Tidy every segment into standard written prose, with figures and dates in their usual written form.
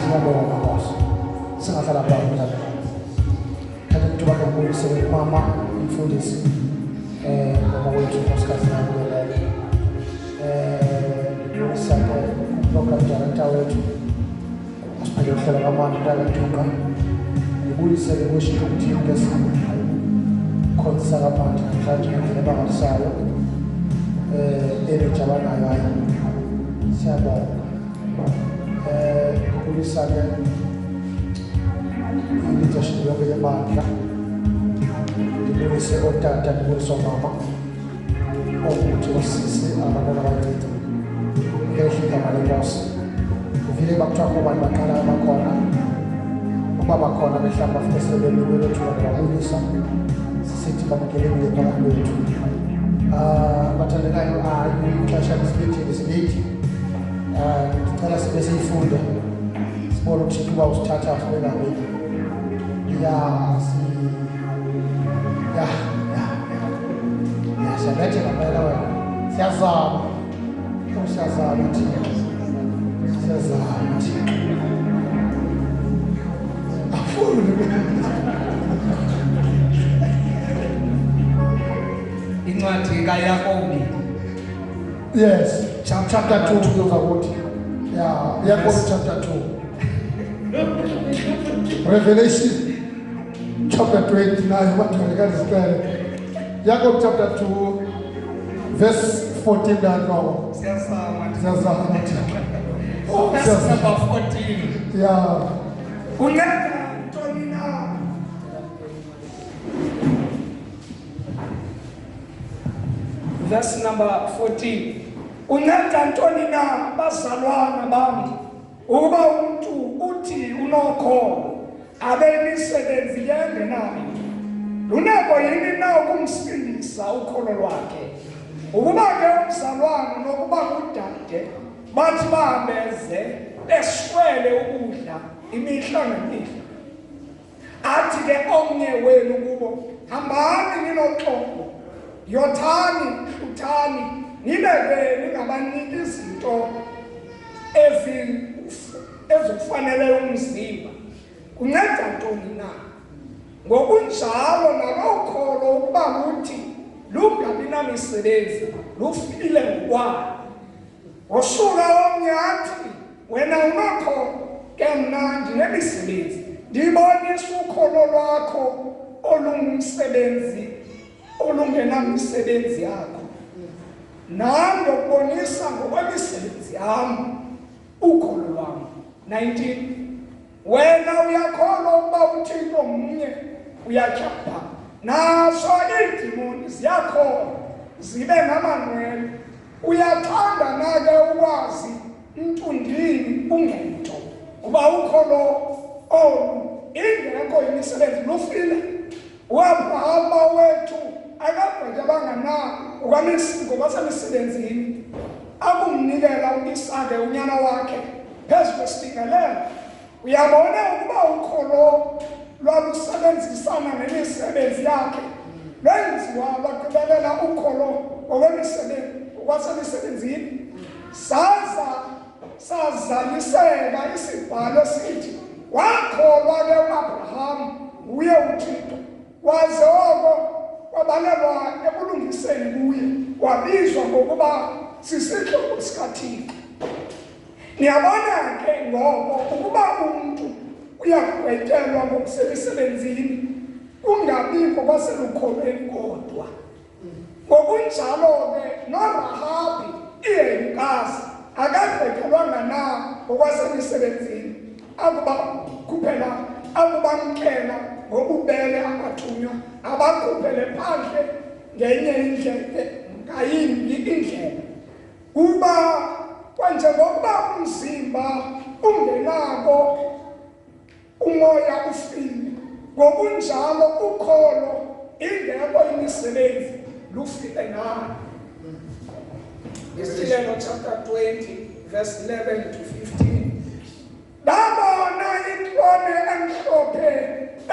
Siyabonga Nkosi. Singahlala phansi mzalwane. Thatha ithuba lokubuyise umama umfundisi mama wethu unkosikazi Nabuyelele. Ngibuyisa ke program director wethu osiphethe uhlelo kamani mntaka Ntunga. Ngibuyise ke worship team ke sikhonzisa kamandi namhlanje ngendlela ebangalisayo. Energy abanayo hayi. Siyabonga. Ngibuyisa ke i-leadership yonke yebandla. Ngibuyise otata, ngibuyise omama, obhuti, osisi, abantwana abancinci. Ngehle igama lenkosi. Ngivile uba kuthiwa kho bantu baqala abakhona. Ukuba bakhona mhlawumbi bafike sebemiwe bethuka ndibabulisa. Sisithi bamkelekile phakathi kwethu. Bathandekayo, hayi ixesha lisibethile sibethi. Ndicela sibe siyifunde sibone uThixo uba usithatha sibeka phi. Ya, si ya ya ya ya siyabetheka mpela wena. Siyazama. Oh, siyazama Thixo. Siyazama Thixo. Afuni. Incwadi kaYakobi. Yes, chapter 2 kuzoza kuthi. Yeah, Yakobi chapter 2. Revelation chapter 29 batholeka isicelo. Jacob chapter 2 verse 14 nalo. Siyazama. Siyazama. Oh, Verse siyazama. number 14. Yeah. Kunceda ntoni na? Verse number 14. Kunceda ntoni na bazalwana bam ukuba umntu uthi unokholo abe imisebenzi yengenayo? Lunako yini na ukumsindisa ukholo lwakhe? Ukuba ke umzalwana nokuba ngudade bathi bahambeze beswele ukudla imihla ngemihla, athi ke omnye wenu kubo, hambani ninoxolo, yothani, hluthani, nibe ke ningabaniki izinto ezikufaneleyo umzimba, kunceda ntoni na? Ngokunjalo naloo kholo ukuba luthi lungabi namisebenzi, lufile ngokwalo. Wosuka omnye athi, wena unokholo, ke mna ndinemisebenzi. Ndibonisa ukholo lwakho olungumsebenzi olungenamisebenzi yakho, nam ndokubonisa ngokwemisebenzi yam ukholo lwam. 19 Wena uyakholwa ukuba uThixo mnye, uyatyapha. Nazo iidimoni ziyakholwa zibe ngamanwele. Uyathanda na ke ukwazi mntundini ungento, kuba ukholo olu ingekho imisebenzi lufile? UAbrahama wethu akagwetyabanga na ngokwasemisebenzini akumnikela uIsake unyana wakhe phezu kwesibingelelo? Uyabona ukuba ukholo lwalusebenzisana nemisebenzi yakhe, lwenziwa lwagqibelela ukholo ngokwemisebenzi ngokwasemisebenzini, saza sazaliseka isibhalo esithi wakholwa ke uAbraham nguye uThixo, waze oko kwabalelwa ebulungiseni kuye, wabizwa ngokuba sisihlobo sikaThixo. Niyabona ke ngoko ukuba umntu uyagwetyelwa ngokusemisebenzini, kungabikho kwaselukholweni kodwa. Ngokunjalo ke noRahabhi ihenyukazi akagwetyelwanga na ngokwasemisebenzini akubakhuphela akubamkela ngobubele abathunywa abakhuphele phandle ngenye indlela ngayimbi indlela. Kuba kwanjengokuba umzimba ungenako umoya ufile, ngokunjalo ukholo ingekho imisebenzi lufile nalo. Isityhilelo chapter 20 verse 11 to 15. Ndabona itrone emhlophe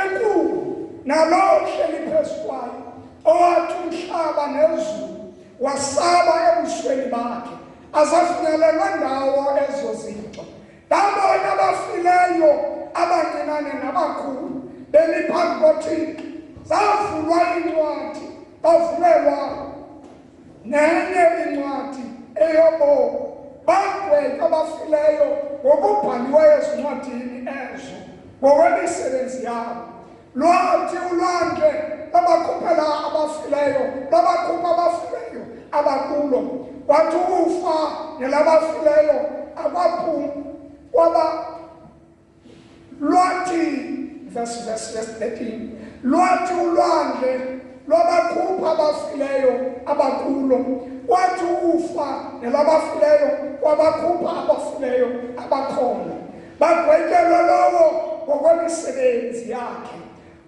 enkulu nalowo uhleli phezu kwayo, owathi umhlaba nezulu wasaba ebusweni bakhe, azafinyelelwa ndawo ezo zinto. Ndabona abafileyo abancinane nabakhulu bemi phambi koThixo. Zavulwa iincwadi, bavulelwa nenye incwadi eyobomi. Bagwetywa abafileyo ngokubhaliweyo ezincwadini ezo ngokwemisebenzi yabo. Lwathi ulwandle lwabakhuphela abafileyo, lwabakhupha abafileyo abakulo. Kwathi ukufa nelabafileyo akwaphuma kwaba lwathi verse verse verse 13 lwathi ulwandle lwabakhupha abafileyo abakulo kwathi ukufa nelabafileyo kwabakhupha abafileyo abakhona Bagwetyelwa lowo ngokwemisebenzi yakhe.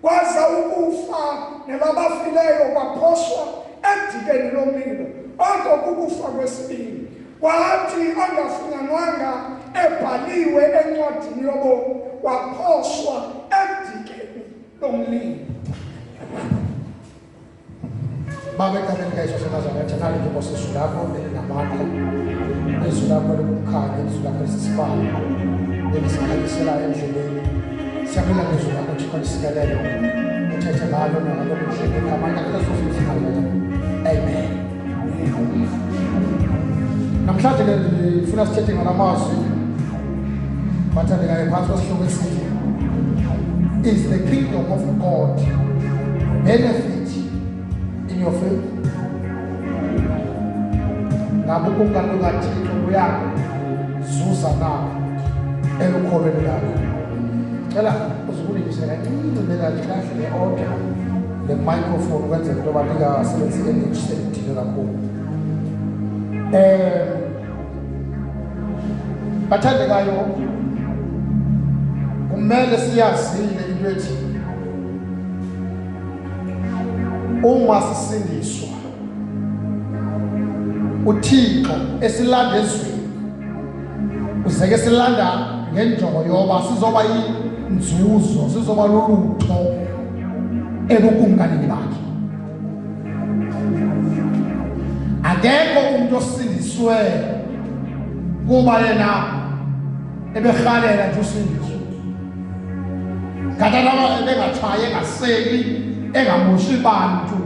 Kwaza ukufa nelabafileyo kwaphoswa edikeni lomlilo, oko kukufa kwesibini. Kwathi angafunyanwanga ebhaliwe encwadini yobomi, waphoswa edikeni lomlilo. Baba, egameni likaYesu waseNazaretha, nali ke Nkosi izwi lakho elinamandla, izwi lakho likukhanya, izwi lakho lisisibane elisikhanyiselayo endleleni. Siyabulela ngezwi lakho Thixo, lisikelele uthethe ngalo nangalo mhle ngegama likaYesu waseNazaretha. Amen. Namhlanje ke ndifuna sithethe ngala mazwi bathandekayo phantsi kwesihloko esithi is the kingdom of God benefit in your faith? Ngabe ukumkani bukaThixo buyakuzuza na elukholweni lakho? Cela uzukulungise kancinci bekathi kahle le order le microphone ukwenzela into yoba ndingasebenzisi energy sendidinwe kakhulu. Bathandekayo, kumele siyazile into ethi uma sisindiswa uThixo esilanda ezweni uzeke silanda ngenjongo yoba sizoba yinzuzo sizoba lulutho ebukumkanini bakhe. Akekho umuntu osindiswe kuba yena eberhalela nje usindiso kanti laba ebengatshayi engaseli engamoshi bantu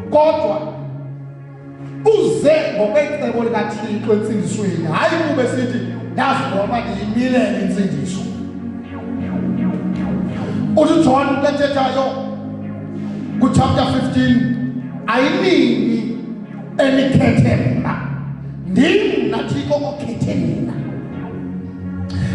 kodwa uze ngokwecebo likaThixo entsindisweni hayi kube sithi ndazibona uba ndiyimilele intsindiso uthi uJohn into ethethayo kuchapter 15 ayinini enikhethe mna ndim mna Thixo okhethe nina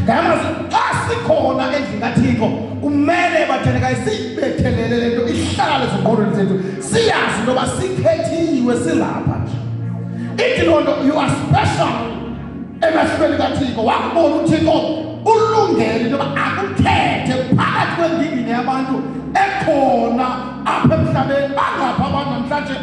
ngamazi xa sikhona endlini kaThixo kumele bathandekayo siyibethelele le nto ihlale ezingqondweni zethu siyazi into yoba sikhethiwe silapha nje ithi loo nto you are special emehlweni kaThixo wakubona uThixo ulungele into yoba akuthethe phakathi kwengingini yabantu ekhona apha emhlabeni bangapha abantu namhlanje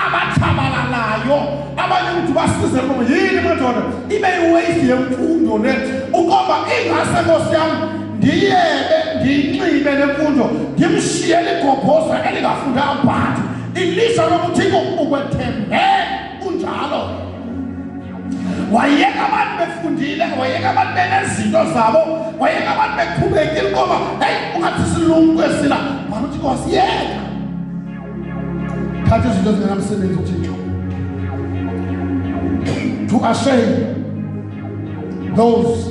abatshabalalayo abanye ukuthi basize kubo yini madoda ibe iwaste yemfundo le ukomba ingase nkosi yam ndiyeke ndiyinxibe le mfundo ndimshiyele igobhoza elingafundanga but ilishwa lokuthixo ukwethembe unjalo wayeka abantu befundile wayeka abantu benezinto zabo wayeka abantu beqhubekile ngoba heyi ungathi silumko esila bhala uthixo wasiyeka thatha izinto ezingenamsebenzi uthixo to ashame those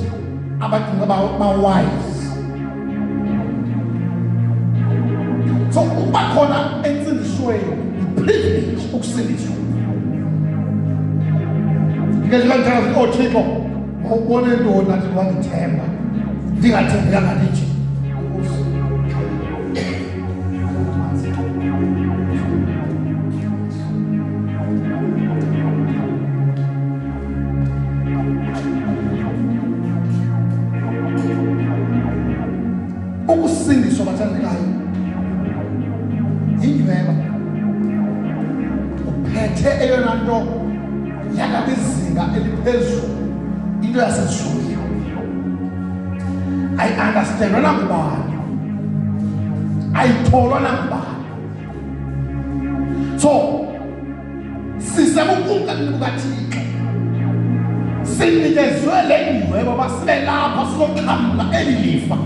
abacinga ba-wise so ukuba khona entsindisweni yi-privilege ukusindiswa ngike ndikandithandaza oh thixo mawubone ntoni nathi wandithemba ndingathembekanga ndithi ukusindiswa bathandekayo yinyweba uphethe eyona nto yakakwizinga eliphezulu into yasezulwini ayi-understandwa nangubani ayitholwa nangubani so sisebukumkanini bukathixo. Sinikezwe le ndwebo uba sibe lapha sizoxhamla eli lifa.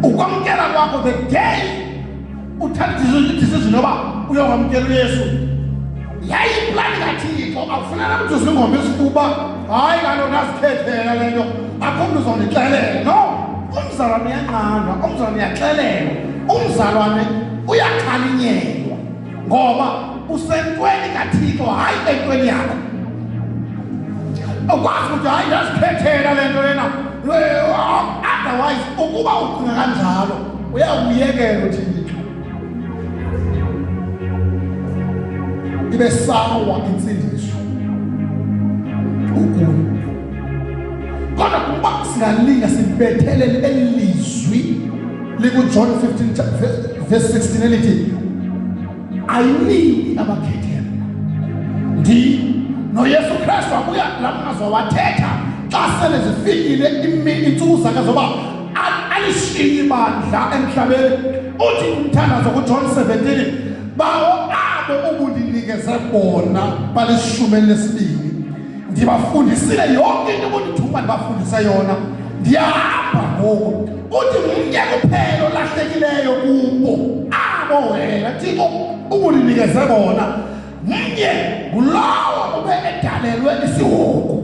Ukwamkela kwakho the day uthatha idecision yoba uyokwamkela uYesu, yayiyiplani kaThixo. Akufuneka mntu uzingombe isifuba, hayi kaloku ndazikhethela le nto, akho mntu uzondixelela. No, umzalwane uyanqandwa, umzalwane uyaxelelwa, umzalwane uyakhalinyelwa, ngoba usentweni kaThixo, hayi entweni yakho. Ukwazi ukuthi hayi ndazikhethela le nto lena, otherwise ukuba ucinga kanjalo uyawuyekela uThixo. Ibe sawa insindiso ukuyo, kodwa kuba singalinga sibethelele eli lizwi likuJohn 15 verse 16 elithi ayinini abakhethela ndi noYesu Kristu abuya la mazwi wathetha xa sele zifikile iintsuku zakhe zoba alishiye ibandla emhlabeni. Uthi umthandazo kuJohn 17, bawo abo ubundinikeze bona balishumi elinesibini, ndibafundisile yonke into ubundithuma ndibafundise yona, ndiyahamba ngoku. Uthi mnye kuphela olahlekileyo kubo abo wena Thixo ubundinikeze bona, mnye, ngulowo ube edalelwe isihogo,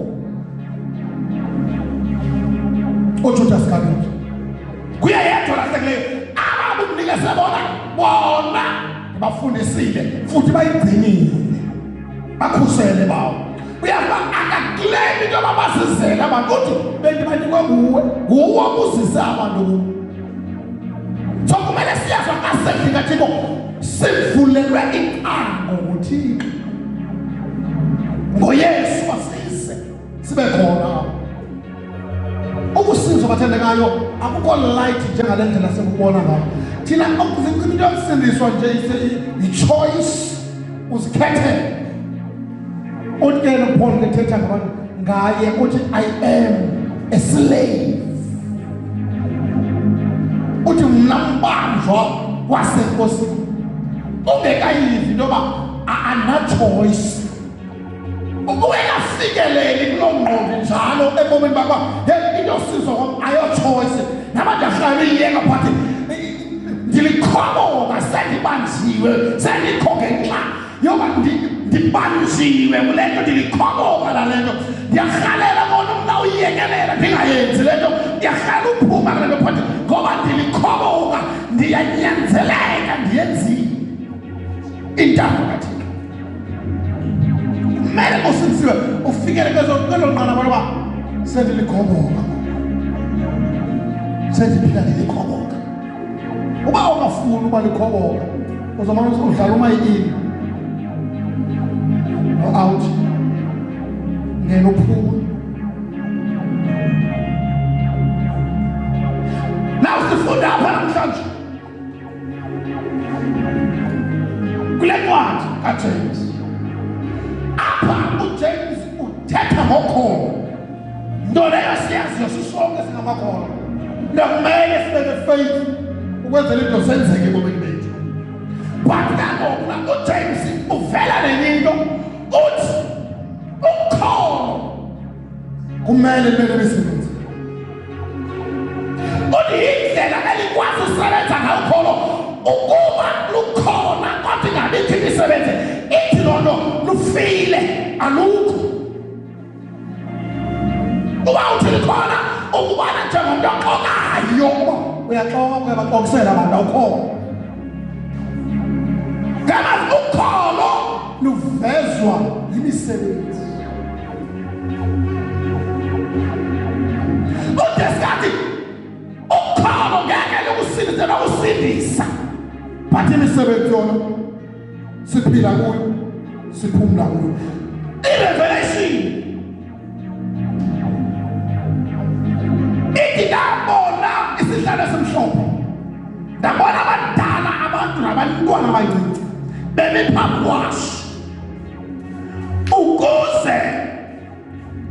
uJudas Iskariyoti. Kuye yedwa olahlekileyo. Aba bumnikeze bona, bona ndibafundisile futhi bayigcinile, bakhusele bawo. Uyazi akaklemi into yoba bazizele abantu, uthi bendibanikwe nguwe, nguwe obuzise abantu kuwe. So kumele siyazi akasendli kaThixo, sivulelwe icango nguThixo ngoYesu, asize sibe khona. Ukusindiswa, bathandekayo, akukho light njengale ndlela sikubona ngayo thina. Into yokusindiswa nje yi-choice, uzikhethele. Uthi ke noPaul ethetha ngabantu ngaye, uthi I am a slave, uthi mna mbanjwa wasenkosini. Ungekayivi into yoba ana-choice, ungekafikeleli kuloo ngqondo njalo ebomini bakho, hey, into yosizwa kwam ayo-choice, naba ndiyahlala iyeka, but ndilikhoboka, sendibanjiwe, sendikho ngenxa yoba ndibanjiwe kule nto, ndilikhoboka lale nto. Ndiyarhalela kona mna uyiyekelela ndingayenzi le nto, ndiyarhalela uphuma kule nto, but ngoba ndilikhoboka ndiyanyanzeleka ndiyenzile intando kaThixo. Kumele usindisiwe ufikele kwelo nqanaba loba sendilikhoboka, sendiphila ndilikhoboka. Uba ungafuni uba likhoboka, uzomane udlala uma in no-out, ngena uphuma. Now sifunda apha namhlanje kule ncwadi kaJames. Apha uJames uthetha ngokholo, nto leyo siyaziyo sisonke singamakholwa, nakumele sibe ne-faith ukwenzela into zenzeke ebomini bethu. But kangoku uJames uvela nenye into, uthi ukholo kumele libe nemisebenzi. Uthi yindlela elikwazi usebenza ngayo ukholo, ukuba lukhona kodwa ingabikho imisebenzi, ithi loo nto lufile, alukho. Uba uthi likhona, ukubana njengomntu oxokayo, uba uyaxoka, uyabaxokisela abantu, awukhona. Ngamazi ukholo luvezwa yimisebenzi. Udesikhathi ukholo ngeke lukusindise nokusindisa, but imisebenzi yona siphila kuyo, siphumla kuyo. I-Revelation ithi ndabona isihlalo esimhlophe, ndabona abadala, abantu nabantwana abancinci bemi phambi kwaso ukuze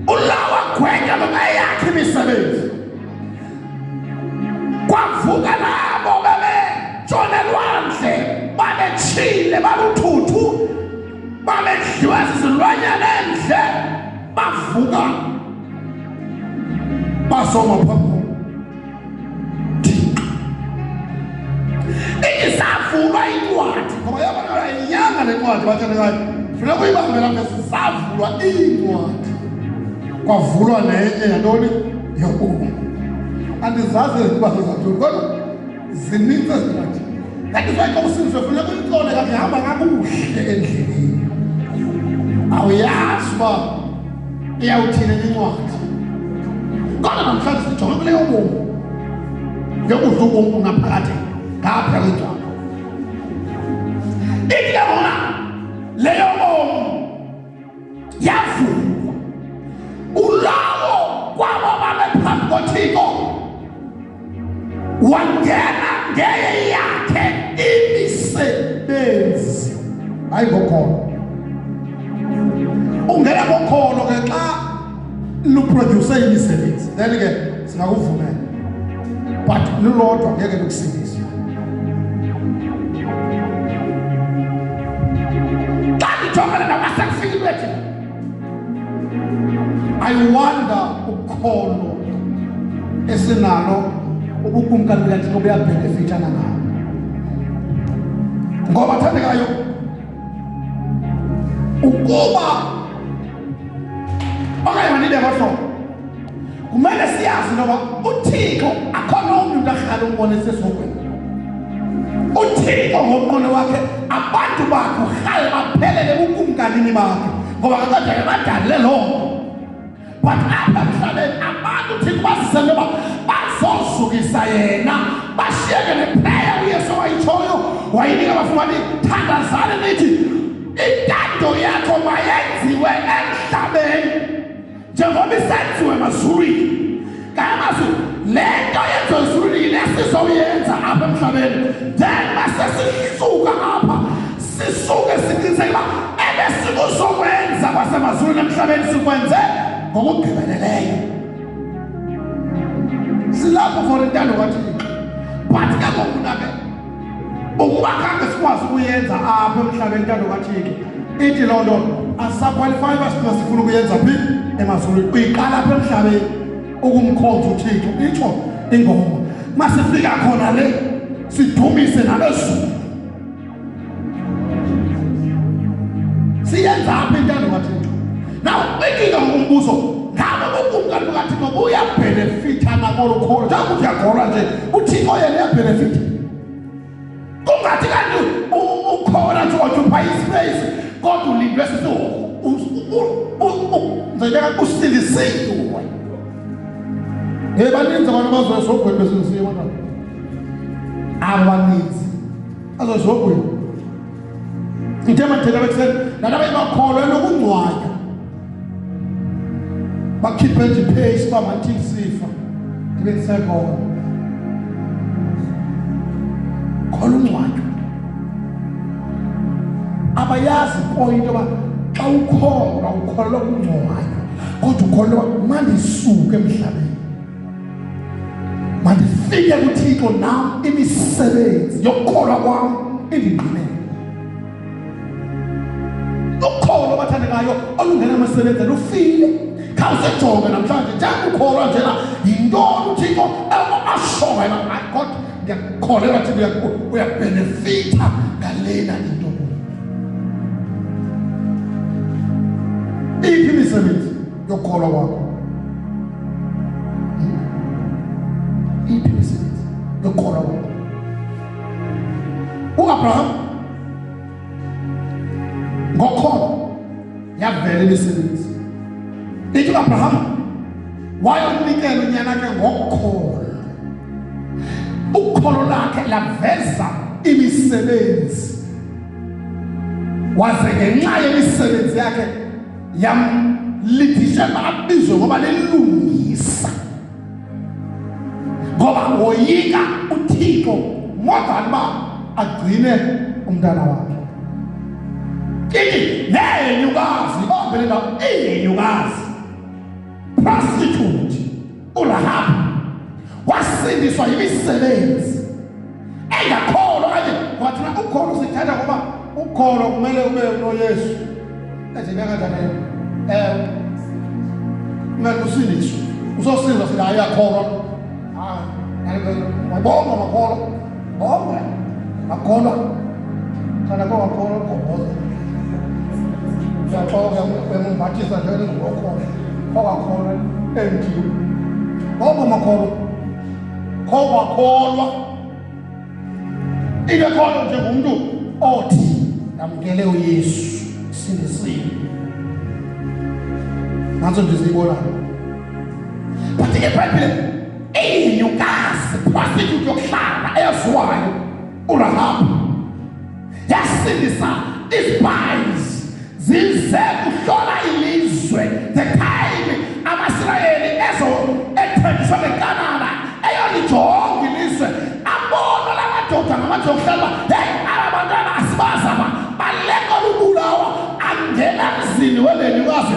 ulawa gwenya loba eyakhe imisebenzi. Kwavuka labo bebetshone lwandle, babetshile, baluthuthu, babedliwa zizilwanyana endle. Bavuka basoma phambi Thixo. Ithi savulwa incwadi ngoba yabonakala inyanga le ncwadi bathandekayo. Funeka uyibambela mfesi savulwa iincwadi. Kwavulwa nenye yantoni? Yobomi. Andizazi eziba zezantoni kodwa zininzi ezi ncwadi. That is why xa usindiswe funeka uyixole kakuhle hamba kakuhle endleleni. Awuyazi uba iyawuthini enye incwadi. Kodwa namhlanje sijonge kule yobomi yokudla ubomi bungaphakathi ngaphaya kwengcwaba. Ithi ke ngona leyo bomi yavulwa ulawo kwabo babephambi koThixo wangena ngeye yakhe imisebenzi hayi ngokholo ungena ngokholo ke xa luproduce imisebenzi then ke singakuvumela but lulodwa ngeke lukusindise xa ndijongene nabasekufika into ethi I wonder ukholo esinalo ubukumkani bukaThixo buyabhenefithana ngalo ngoba thandekayo ukuba okanye mandibe ngohlobo kumele siyazi intoba uthixo akho nomntu umntu ahlala umbona esesihogweni uthixo ngomqondo wakhe abantu bakhe uhlale baphelele bukumkanini bakhe ngoba kakade ebadalile loo nto but apha emhlabeni abantu uthixo bazise into yoba bazozukisa yena bashiyeke neprayer uyesu wayitshoyo wayinika abafumani thandazani nithi intando yakho mayenziwe emhlabeni njengoba isenziwe emazulwini ngamazwi le nto yenziwe ezulwini yile sizowuyenza apha emhlabeni then masesisuka apha sisuke siqiniseke uba ebesikuzokwenza kwasemazulwini emhlabeni sikwenze ngokugqibeleleyo silapho for intando kathixo but ke ngoku ke ukuba khange sikwazi ukuyenza apha emhlabeni intando kathixo ithi loo nto asisakhwalifayi uba sifuna sifuna ukuyenza phi emazulwini uyiqala apha emhlabeni ukumkhonza uthixo itsho ingoma masifika khona le sidumise nabezulu siyenza apha intando kathixo now inkinga ngumbuzo ngabo bukumkani bukathixo buyabhenefitha nakolu kholo njengoba uthi uyakholwa nje uthixo yena uyabhenefitha kungathi kanti ukhona nje occupy ispace kodwa ulindwe sisihogo ngizayibeka usindisiwe hey baninzi abantu abazoyesogweni besindisiwe abaninzi azozogwini ngithe mathela bekuseni nalaba bakholwa lokungcwatya bakhiphe nje iphesi uba mathi sifa ndibe ndisekhona khona ungcwatywa abayazi ipoint yoba xa ukholwa ukholelwa kungcwatywa kodwa ukholelwa mandisuke emhlabeni mandifike kuthixo nam imisebenzi yokukholwa kwam indingqinele ukholo bathandekayo olungenamisebenzi lufile khawusijonge namhlanje njengoba ukholwa njena yintoni uthixo asho wena hayi kodwa ndiyakukholelwa thixo uyabhenefitha ngalena into iphi imisebenzi yokukholwa kwakho iphi imisebenzi yokukholwa kwakho uAbraham ngokholo yavela imisebenzi ithi uAbraham wayokunikela unyana ke ngokholo ukholo lakhe laveza imisebenzi waze ngenxa yemisebenzi yakhe yamlidishela abizwe ngoba lilungisa ngoba woyika uthixo more than uba agcine umntana wakhe ithi nenyukazi ibambe le ndawo iyenyukazi prostitute urahabu wasindiswa yimisebenzi engakholwa kanje wathina ukholo usithatha ngoba ukholo kumele ube unoyesu ejike kanjani um Kumele usindiswe. Uzosindiswa sithi hayi uyakholwa. Hayi, bonga makholwa. Bonga. Makholwa. Kana kwakholwa gobhoza. Uyaxoka uyamumbathisa nje ngokholwa. Kwakholwa endiwe. Bonga makholwa. Kwakholwa. Into ekhona njengomntu othi ndamkele uYesu sindisiwe. Nantso nje siyibonayo. But ke iBhayibhile iyinyukazi prostitute yokuhlala eyaziwayo uRahabu yasindisa izipayizi zize kuhlola ilizwe the time amaSirayeli ezo ethenjiswa ngeKanana eyolijonga ilizwe abona la madoda ngamadoda okuhlala hey aba bantwana asibazi aba baleka lubulawa angena emzini welenyukazi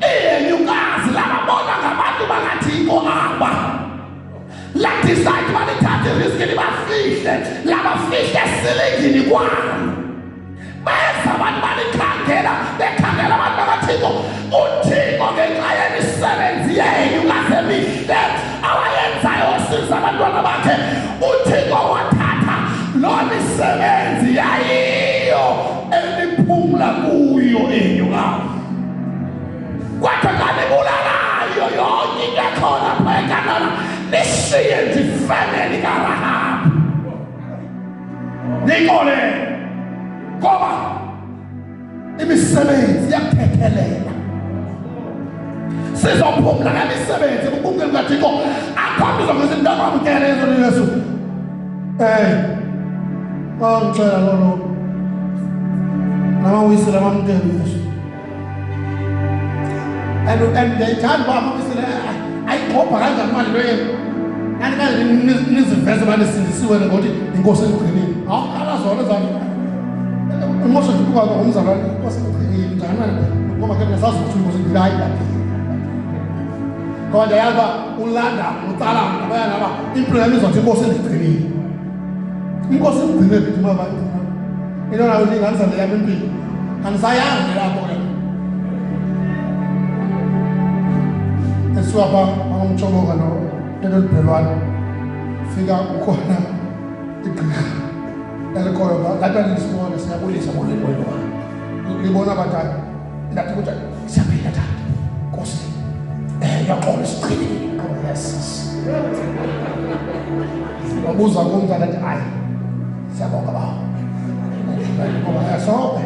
iyenyukazi lababona ngabantu bakathixo aba ladecide uba lithathe iriski libafihle labafihle esilingini kwalo beza abantu balikhangela bekhangela abantu bakathixo uthixo ngenxa yemisebenzi yenu ngazemihle awayenzayo wasiza abantwana bakhe uthixo wathatha loo misebenzi yayiyo eliphumla kuyo inyukayo kwathi kanibulalayo yonke into ekhona pha ekanana nishiye nje ifemeli karahabi Ningole ngoba imisebenzi iyakuthethelela. Sizophumla ngemisebenzi kubukumkani bukaThixo. Akho nto izokwenza into akwamkele yezo Yesu. Eh. Bangixela lolo. Namawisile amamkele Yesu. And and ndiyayithanda uba amawisile ayigxobha kanjani manje lo yenu. Nani kanje niziveze uba nisindisiwe ngokuthi inkosi eligcinile. Awukhala zona ezanto. Umoshe nje ukwazi ngomzalwane inkosi eligcinile njani manje ngoba ke mina sazi ukuthi inkosi eligcinile hayi yaphila. Ngoba ndiyayazi uba ulanda utsala nabaya naba impilo yami izothi inkosi eligcinile. Inkosi imgcine phi mama? Into nayo ulinganisa neyami impilo. Angisayanga lapho ke. Esuka pha bangumtshoboka no Tete Libhelwane. Fika kukhona igqirha elikhoyo pha. Lathi lisibona siyabulisa molweni molweni. Libona batata. Ndathi kuthi siyaphila tata. Nkosi. Eh uyaxola sigcinile. Oh yes. Wabuza kumntana athi hayi siyabonga bawo. Ngoba yasobe.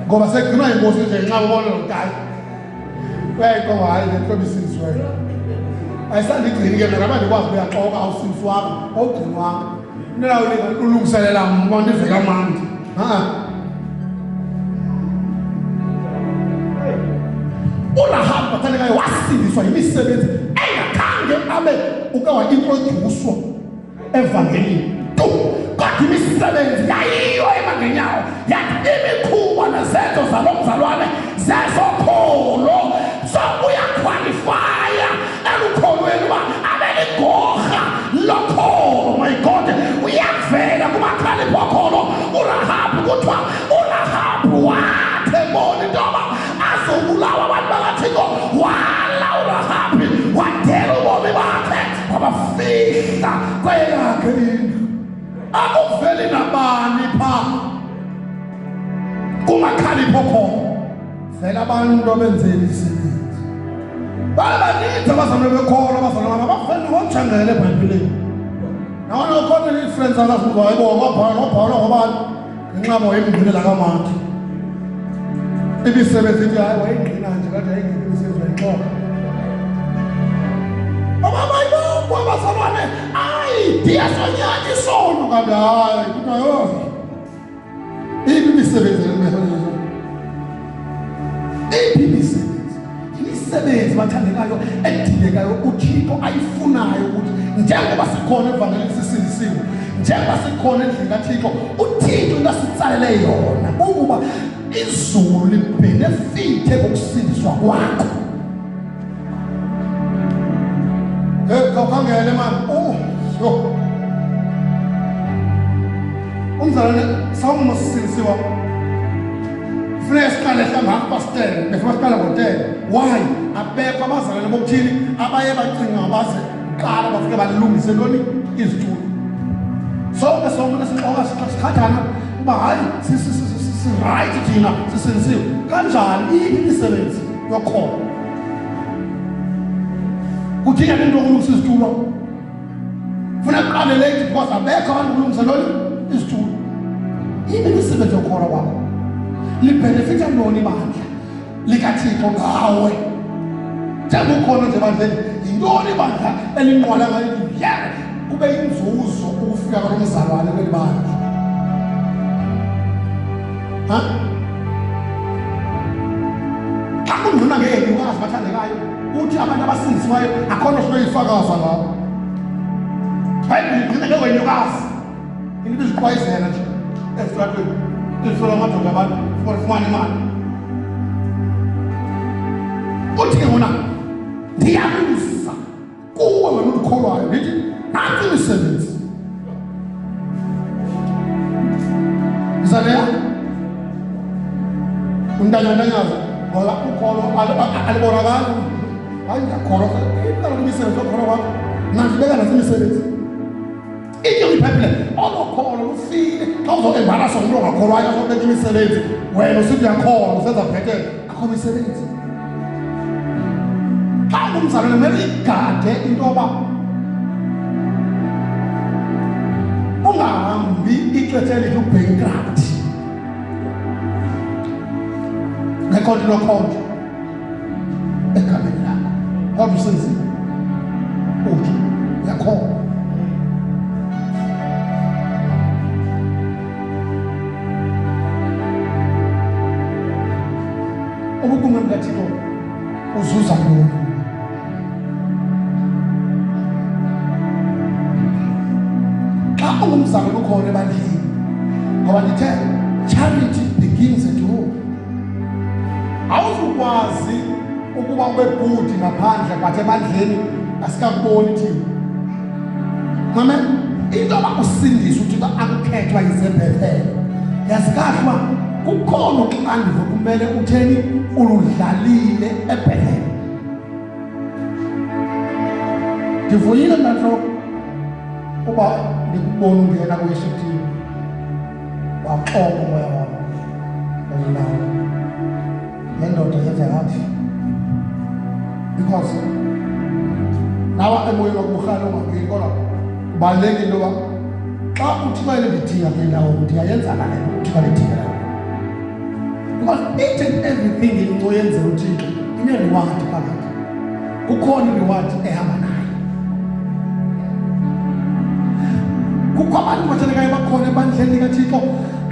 Ngoba segcinwa inkosi nje nxa ubona lo mntana. Uyayiqonga hayi le hlobo isindisiweyo. Ayisandigcini ke mina ndikwazi uyaxoka awusindiswanga awugcinwanga. Into lawo ulungiselela mna ndive kamandi. Ha. URahabu bathandekayo wasindiswa yimisebenzi engakhange abe uke waintrodyuswa evangelini tu kodwa imisebenzi yayiyo emangenyawo yathi imikhuba nezenzo zalo mzalwane zezokholo so uyakhwalifaya elukholweni uba abe ligorha lokholo my god uyavela kumakhalipha okholo urahabhu kuthiwa urahabhu wathe bona into yoba azobulawa abantu bakathixo wala urahabhi wadela ubomi bakhe wabafihla kweyakhe indlu akuveli nabani pha kumakhalipho khona vele abantu abenze imisebenzi babaninzi abazalwane bekholo abazalwane abafeni ngojangele ebhayibhileni nawana ukhona ii-friends akazibuza hayibo wabhala wabhalwa ngobani ngenxa bo wayemngqinela kamandi imisebenzi ithi hayi wayengqina nje kade yayingekho imisebenzi wayixoka ababayibonke abazalwane ayi ndiyasonyanya isono kanti hayi kuthiwa yho iphi imisebenzi iphi imisebenzi imisebenzi bathandekayo edingekayo uthixo ayifunayo ukuthi njengoba sikhona evangelini sisindisiwe njengoba sikhona endlini kathixo uthixo into asitsalele yona ukuba izulu libhenefithe ngokusindiswa kwakho Hey, khawukhangele mani. Oh, yho. Umzalwane sawuma sisindisiwa. Funeka Funeka siqale mhlawumbi 10:30, before siqala ngo-10. Why? Abekho abazalwane bokuthini abaye bacinga baze kuqala bafike balungise ntoni izitulo. Sonke sonke sixoka siqhathana uba hayi sirayithi thina sisensiwe. Kanjani iyiphi imisebenzi yokholo? Kuthini into yokulungisa izitulo? Funa kuqale late because abekho abantu kulungisa ntoni izitulo. Yini imisebenzi yokholwa kwakho? Libhenefitha ntoni ibandla likaThixo ngawe? Njengoba ukhona nje ebandleni, yintoni ibandla elinqwala ngayo ya kube yinzuzo ukufika kwalo mzalwane kweli bandla? Ha? Xa kungqina ngeyenyukazi bathandekayo uthi abantu abasindisiwayo akho nto sinoyifakaza ngabo. Bhayibhile ingqina ngewenyukazi. Into ibiziqwayizela nje ezitratweni izisola amadoda abantu for ifumane imali. Uthi ke ngona ndiyabuza kuwe wena undikholwayo ndithi nantsi imisebenzi. Izaleya untanyantanyaza ngoba ukholo alibonakali. Hayi ndiyakholwa, iqala kwimisebenzi yokholo kwakho. Mna ndibeka nantsi imisebenzi. Ithi ibhayibhile olo kholo lufile. Xa uzoembaraswa ngumntu ongakholwayo azobeka imisebenzi, wena usithi uyakholwa usenza bhetele, akho misebenzi. Xa ungumzalwane kumele uyigade into yoba ungahambi ixesha elide ubankrupt ngekhonto lokhonto egameni lakho kodwa usenzile uthi uyakholwa ubukumkani bukaThixo uzuza ntoni? Xa ungumzalwane ukhona ebandleni, ngoba ndithe charity begins at home. Awuzukwazi ukuba ube good ngaphandle but ebandleni asikakuboni thina. Amen. Into yoba usindiswe uThixo akukhethwa yizeBethel. Yazi kahle uba kukhona uxanduva kumele utheni uludlalile eBethel. Ndivuyile mna ntloko uba ndikubona ungena kwi-worship team. Waxoka umoya wam kunye nawe. Le ndoda yenza kakuhle because nawa emoyeni wakuburhale ungangeni, kodwa kubalulekile into yoba xa uThixo elindidinga kule ndawo ndiyayenza ngale nto uThixo alidinga leyo, because each and everything into oyenzela uThixo ine-reward phakathi, kukhona i-reward ehamba nayo. Kukho abantu bathandekayo bakhona ebandleni likaThixo,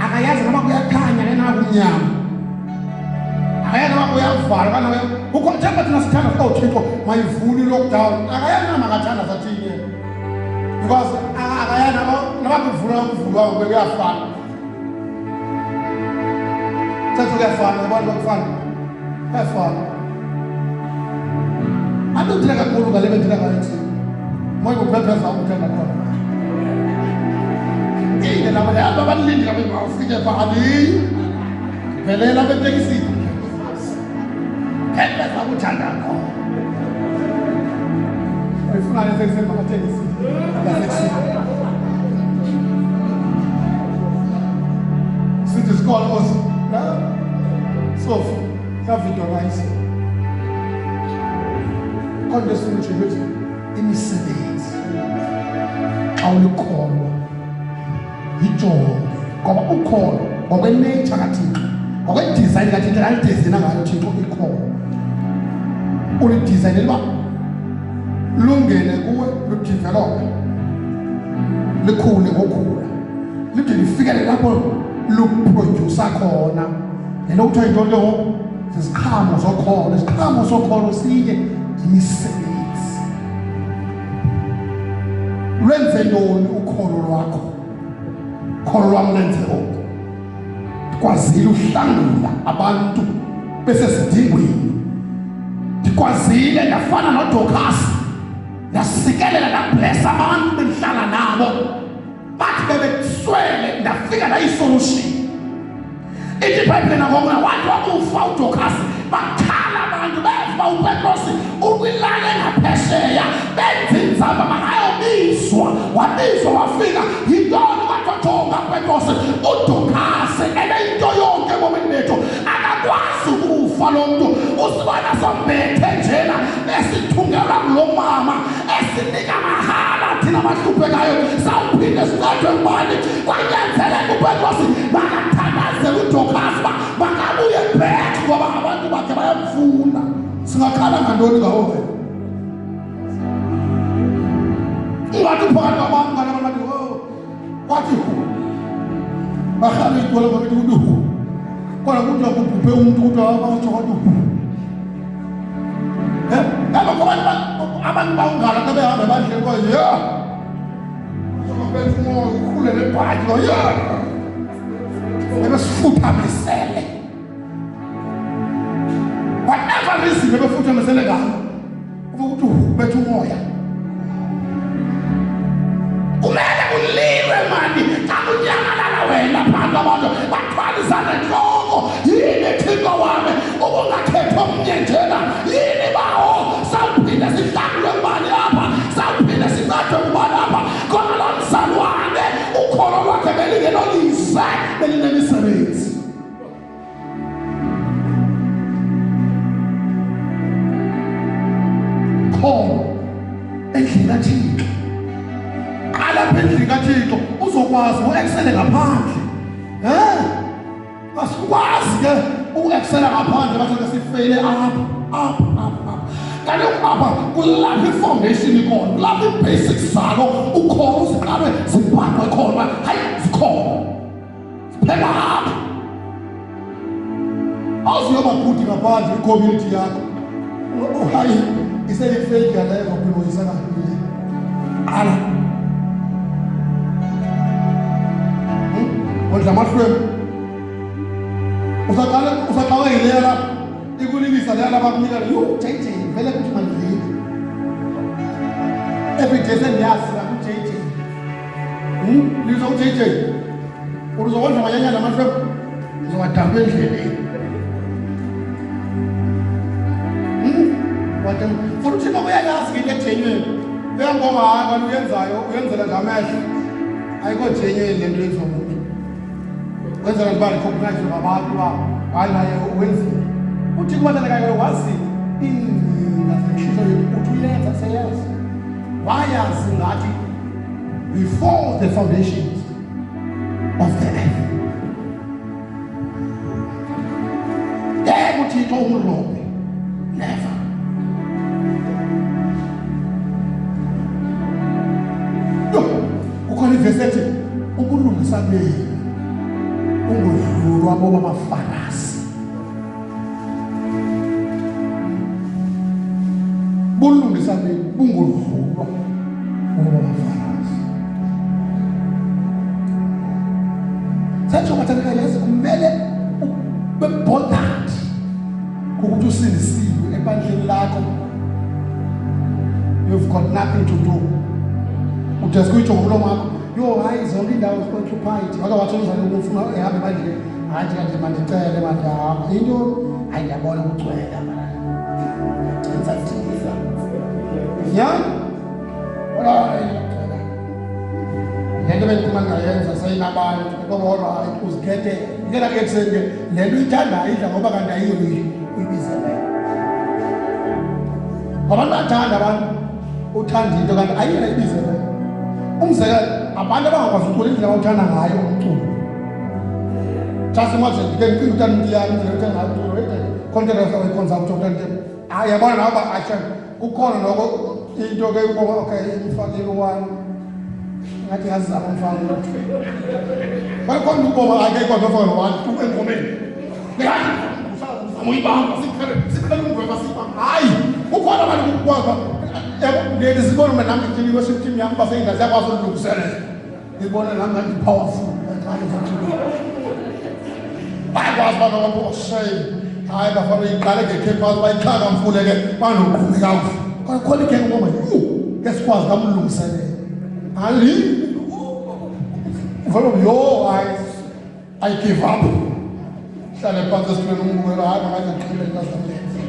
akayazi noba kuyakhanya nena kumnyama, akayazi noba kuyavalwa kana kukho. Njengoba thina sithandaza, oh Thixo mayivule i-lockdown, akayazi noba makathandaza athini yena, because akayazi noba kuvulwa kuvulwa kuyafana. Thatha kuyafana, yabona bakufana kuyafana. Antothile kakhulu ngale bethile ngayo thina moya kuphepheza ukuthanda khona ine labo labo abalindile bengafike pha aliyi phelela betekisini phepheza ukuthanda khona uyifuna le tekisini makatekisini yasekusini sithi isikole osi sofu savidonayisa kodwa esinje ukuthi imisebenzi xa ulikholwa yijonge, ngoba ukholo ngokwenature kaThixo, ngokwedizayini kaThixo alidizayina ngayo Thixo ikholo, ulidizayinela uba lungene kuwe, ludevelophe, likhule ngokhula, lide lifikele lapho luprodyusa khona le nto kuthiwa yintoni ke ngoku ziziqhamo zokholo. Isiqhamo sokholo sinye, yimisebenzi. Lwenze ntoni ukholo lwakho? Ukholo lwam lwenze oku, ndikwazile uhlangula abantu besezidingweni, ndikwazile ndafana noDorcas, ndasikelela, ndablesa abantu bendihlala nabo, bathi bebeswele, ndafika ndayisolution. Ithi ibhayibhile nangokuna wathi wakufa uDorcas bakhala abantu beva uba uPetrosi ukwilali engaphesheya benza inzama makayobizwa wabizwa wafika yintoni kwathiwa jonga Petrosi uDorcas ebeyinto yonke ebomini bethu akakwazi ukufa lo mntu usibona sombethe njena esithungelwa ngulo mama esinika mahala thina bahluphekayo sawuphinde sincedwe ngubani kwanyanzeleka uPetros makathandazele uDorcas uba makabuye back ngoba abantu bakhe bayamfuna singakhala ngantoni ngawo wena ungathi uphakathi kwabantu ngana abantu oh, kwathi hu bahlale itwala babethi kuthi hu kodwa kuthiwa kubhubhe umntu kuthiwa batsho kwathi hu Yabo abantu abantu bawungala xa behamba ebandleni kwaye ya Sokubetha umoya ukhule nebhatyi lo ya Ebesifuthamisele Whatever reason ebefuthamisele ngayo ukuthi ubetha umoya kumele kuliwe mani xa kunyamalala wena phambi abantu bathwala izandla entloko yini thixo wami ubungakhethi omnye njena yini bawo sawuphinde sihlangulwe ngubani apha sawuphinde sincedwe ngubani apha kodwa lo mzalwane ukholo lwakhe belingelolize belinemisebenzi khona endlini kaThixo qala apha endlini kaThixo uzokwazi uexcele ngaphandle eh asikwazi ke uexcela ngaphandle bathi ke sifeyile apha apha apha apha kaloku apha kulapho ifoundation ikhona kulapho ii-basics zalo ukhona uziqalwe zibhaqwe khona hayi zikhona Phela apha. Awuzuyoba good ngaphandle i-community yakho. Hayi iseyifake leyo ngokuboyisana kuye. Qala. Wondla amahlwempu. Usaqala usaqala yileya lapha. Ikulilisa leya lapha kunika yo JJ vele kuthi mandlile. Every day sendiyazi la ku JJ. Lizwa uJJ. Uzokondla amanyanyana amahlwempu. Uzowadamba endleleni. Wadamba. Futhi uThixo uyayazi ke into egenuine. Uyambonga hayi kanti uyenzayo uyenzela nje amehlo. Ayikho genuine le nto yenziwa ngumuntu. Wenzela nje uba recognize ngabantu uba hayi naye wenzile. UThixo ubathandekayo wazi iingcinga zenhliziyo yethu uthi uyenza seyazi. Wayazi ngathi before the foundations of the earth. Ngeke uThixo umrobe. Never. Kukhona ivesi ethi ubulungisa benu ungodlulwa bobabaFarasi. Bulungisa benu bungodlulwa bobabaFarasi. Satsho bathandeka yazi kumele ube bothered ukuthi usindisiwe ebandleni lakho. You've got nothing to do. Udeske uyitsho ngomlomo wakho, yho hayi zonke iindawo zi-occupied. Wake watsho umzali ufuna ehambe ebandleni, hayi nje mandicele mandihamba. Yinto hayi ndiyabona kugcwele apha. Ndintsathiza. Nyhani? Le nto bendiphuma ndingayenza seyinabantu ngoba olrayithi uzikhethele ngela ke ekuseni ke le nto uyithandayo idla ngoba kanti ayiyo uyibizeleyo abantu bayathanda abantu uthanda into kanti ayiyo ayibizeleyo umzekelo abantu abangakwazi ucula indlela abawuthanda ngayo umculo just imagine ndike ndicinga uthanda umntiyana indlela othanda ngayo umculo khona into engayikhonza kuthiwa uthanda hayi yabona nawe uba kukhona noko into ke ubona okay imfakile one ngathi yazama umfana lo bakhona ukubona akekho nofaka no-one two engomeni uyibamba siqhele siqhele umngweba siyibamba hayi kukhona abantu kukwazi yabo ndizibona mna nam ndithini worship team yam uba seyingazi yakwazi ulungiselela ngibona nami ngathi powerful bayakwazi uba noma oh shame hayi bafana uyiqale ngekhephazi bayichaka mfule ke banoqhumi kakuhle kodwa khona igenge ngoba yu ke sikwazi kamlungiselela ali uvele yo hayi I give up. Hlale phantsi esitulweni umbukelo, hayi makaze ngazamlenze.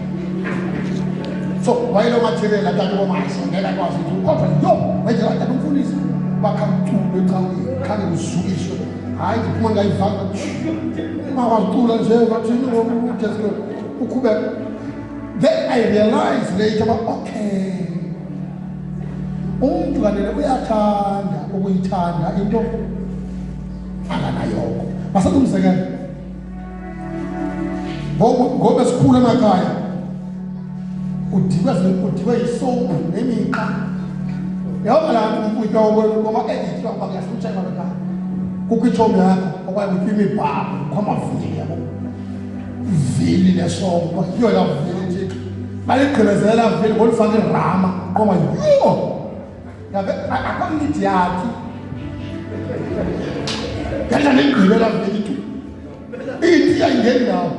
So wayelo material atata bomaso ngeke akwazi ukuthi kodwa yo wenzela tata umfundisi bakha mculo ecaweni khange kuzukiswe. Hayi ndiphuma ngayivanga. Ungakwazi nje bathini ngoku ukhubeka. Then I realized later uba okay, umntu kanene uyathanda ukuyithanda into anganayoko. Masenze umzekelo. Ngoba sikhula emakhaya udikwe yisophu nemiqa. Yawuba laa nto ukutya ngoba edithiwa kuba kuyahlutsheka ekhaya. Kukho itshomi yakho okanye kutyiwa imibhalo, kukho amavili yabo. Ivili lesonkwa yiyo laa vili Thixo. Baligqibezela vili ngolifaka irama qoma yho. Yabe akho need yakhe. Ngendlela ligqibela vili tu. Ithi ayingeni ndawo.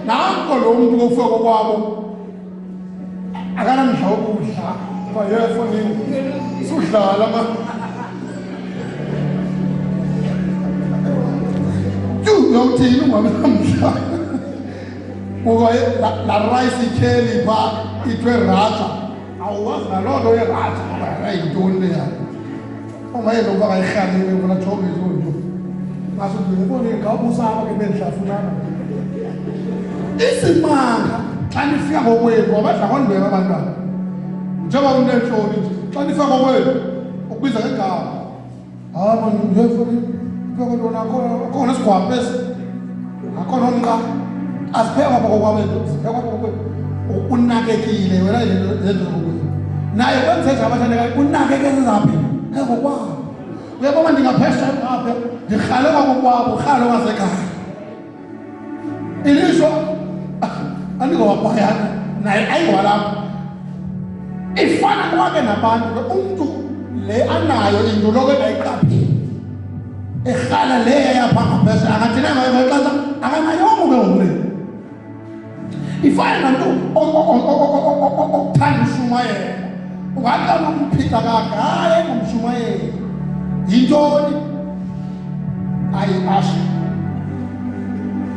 Nanko lo mntu kokufa kokwabo akanamdla wokudla ngoba yefonini sudlala ma uyawuthini ungabi namdla ngoba la rice ityheli pha ithwe raja awuwazi naloo nto yeraja ngoba yintoni leya ungayenza ukuba kayirhalile ubona jonge loo nto ngasuthi ngawubusapha ke bendihlafunana isimanga xa nifika ngokwenu wabadla ngondweba abantwana njengoba uneentloni nje xa nifika ngokwenu ukubiza ngegama hayi mani pheka ntoni akhona isigwampa esi akhona omqa aziphekwa apha kokwabethu ziphekwa apha kokwenu unakekile wena lento kokwenu naye kwenze nje abathandekayo unakekele zaphi ekokwabo uyabona ndingaphesha ngapha ndirhale kwakokwabo urhale kwasekhaya ilishwa andingowabhayana naye ayingowalapha ifana kwake nabantu ke umntu le anayo into loko engayiqapheli erhala le yayapha ngaphesheya akathina ngayo ngexesha akanayongo ke ngoku le ifana nomntu okuthanda ushumayela ungaqala ukumphika kakhe hayi engumshumayeli yintoni ayi asho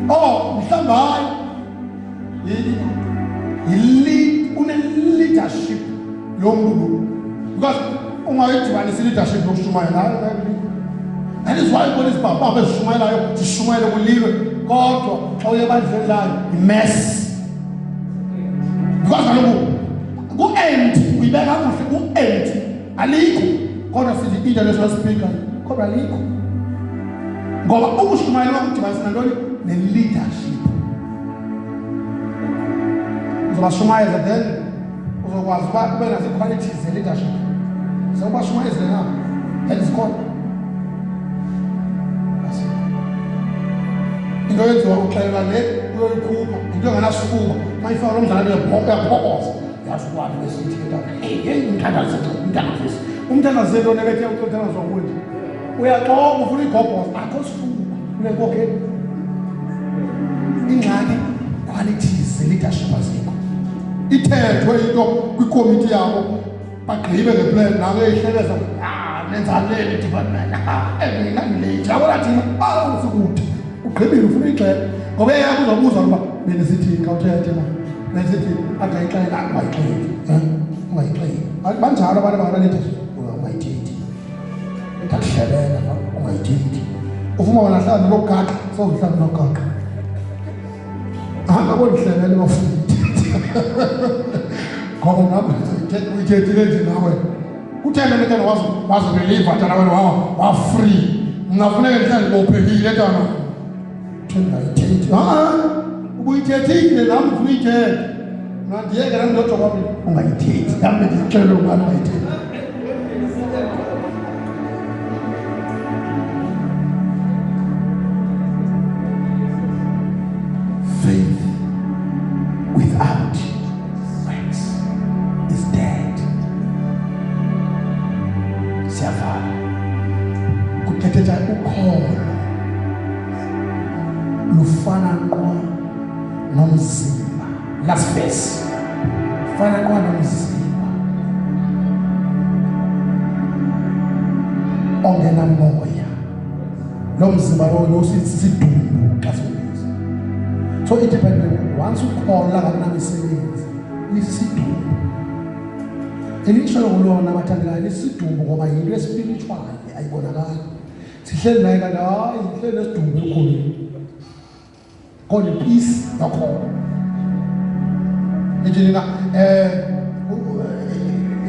oh mhlawumbi hayi yi-lead une-leadership lo mntu lo because ungayidibanisa i-leadership yokushumayela that is why ubona izibhabhabha ezishumayelayo zishumayele kulilwe kodwa xa uye ebandleni layo yimess because kaloku ku-empty uyibeka kakuhle ku-empty alikho kodwa sithi international speaker kodwa alikho ngoba ukushumayela kudibanisa nantoni ne-leadership uzobashumayeza then uzokwazi uba ube nazo ii-qualities ze-leadership sewubashumayezile na and zikhona into yenziwa uxelelwa le uyoyikhupha into engenasifuba uma ifaka lo mzalwane uyaphokoza yazi ukwani besithi ke tata hey hey umthandazo umthandazo umthandazo into nebethe umthandazo kuwe nje uyaxoka ufuna igobhoza akho sifuba unenkokheli ingxaki qualities ze-leadership azikho ithethwe into kwikomiti yabo bagqibe ngeplan nabo eyihleleza ah, nenzani le department mina ngilate yabona thina awu sikude ugqibile ufuna uyixela ngoba eyakho uzobuza ukuba bendisithini xa uthethe ma bendisithini angayixela ungayixeli ungayixeli banjalo abantu abanaleadership ungayithethi ndakuhlebela ungayithethi ufuma wena hlala nogaqa sozihlala nogaqa hamba kondihlebele bafuna ngoba nam uyithethile nje nawe kutheni le tana wazireliva tana wena wafree mna funeke ndihlale ndibophekile tana ndingayithethi ha ubuyithethile nam ndifuna uyithethe mna ndiyeke nam ndodwa kwam ungayithethi nam bendiyixelele ubani ungayithethi. Faith without works is dead. Siyavala. Kuthethetha ukholo lufana nqwa nomzimba. Last verse. Fana nqwa nomzimba ongenamoya. Lo mzimba lowo lo sisidumbu xa siwubiza. So ithi iBhayibhile once ukholwa ngakunamisebenzi lisidumbu. Elisho kulona abathandekayo lisidumbu ngoba yinto espiritual ayibonakali. Sihleli naye kanti hayi sihleli nesidumbu ekholweni. Kodwa peace nokholo. Nithi nina eh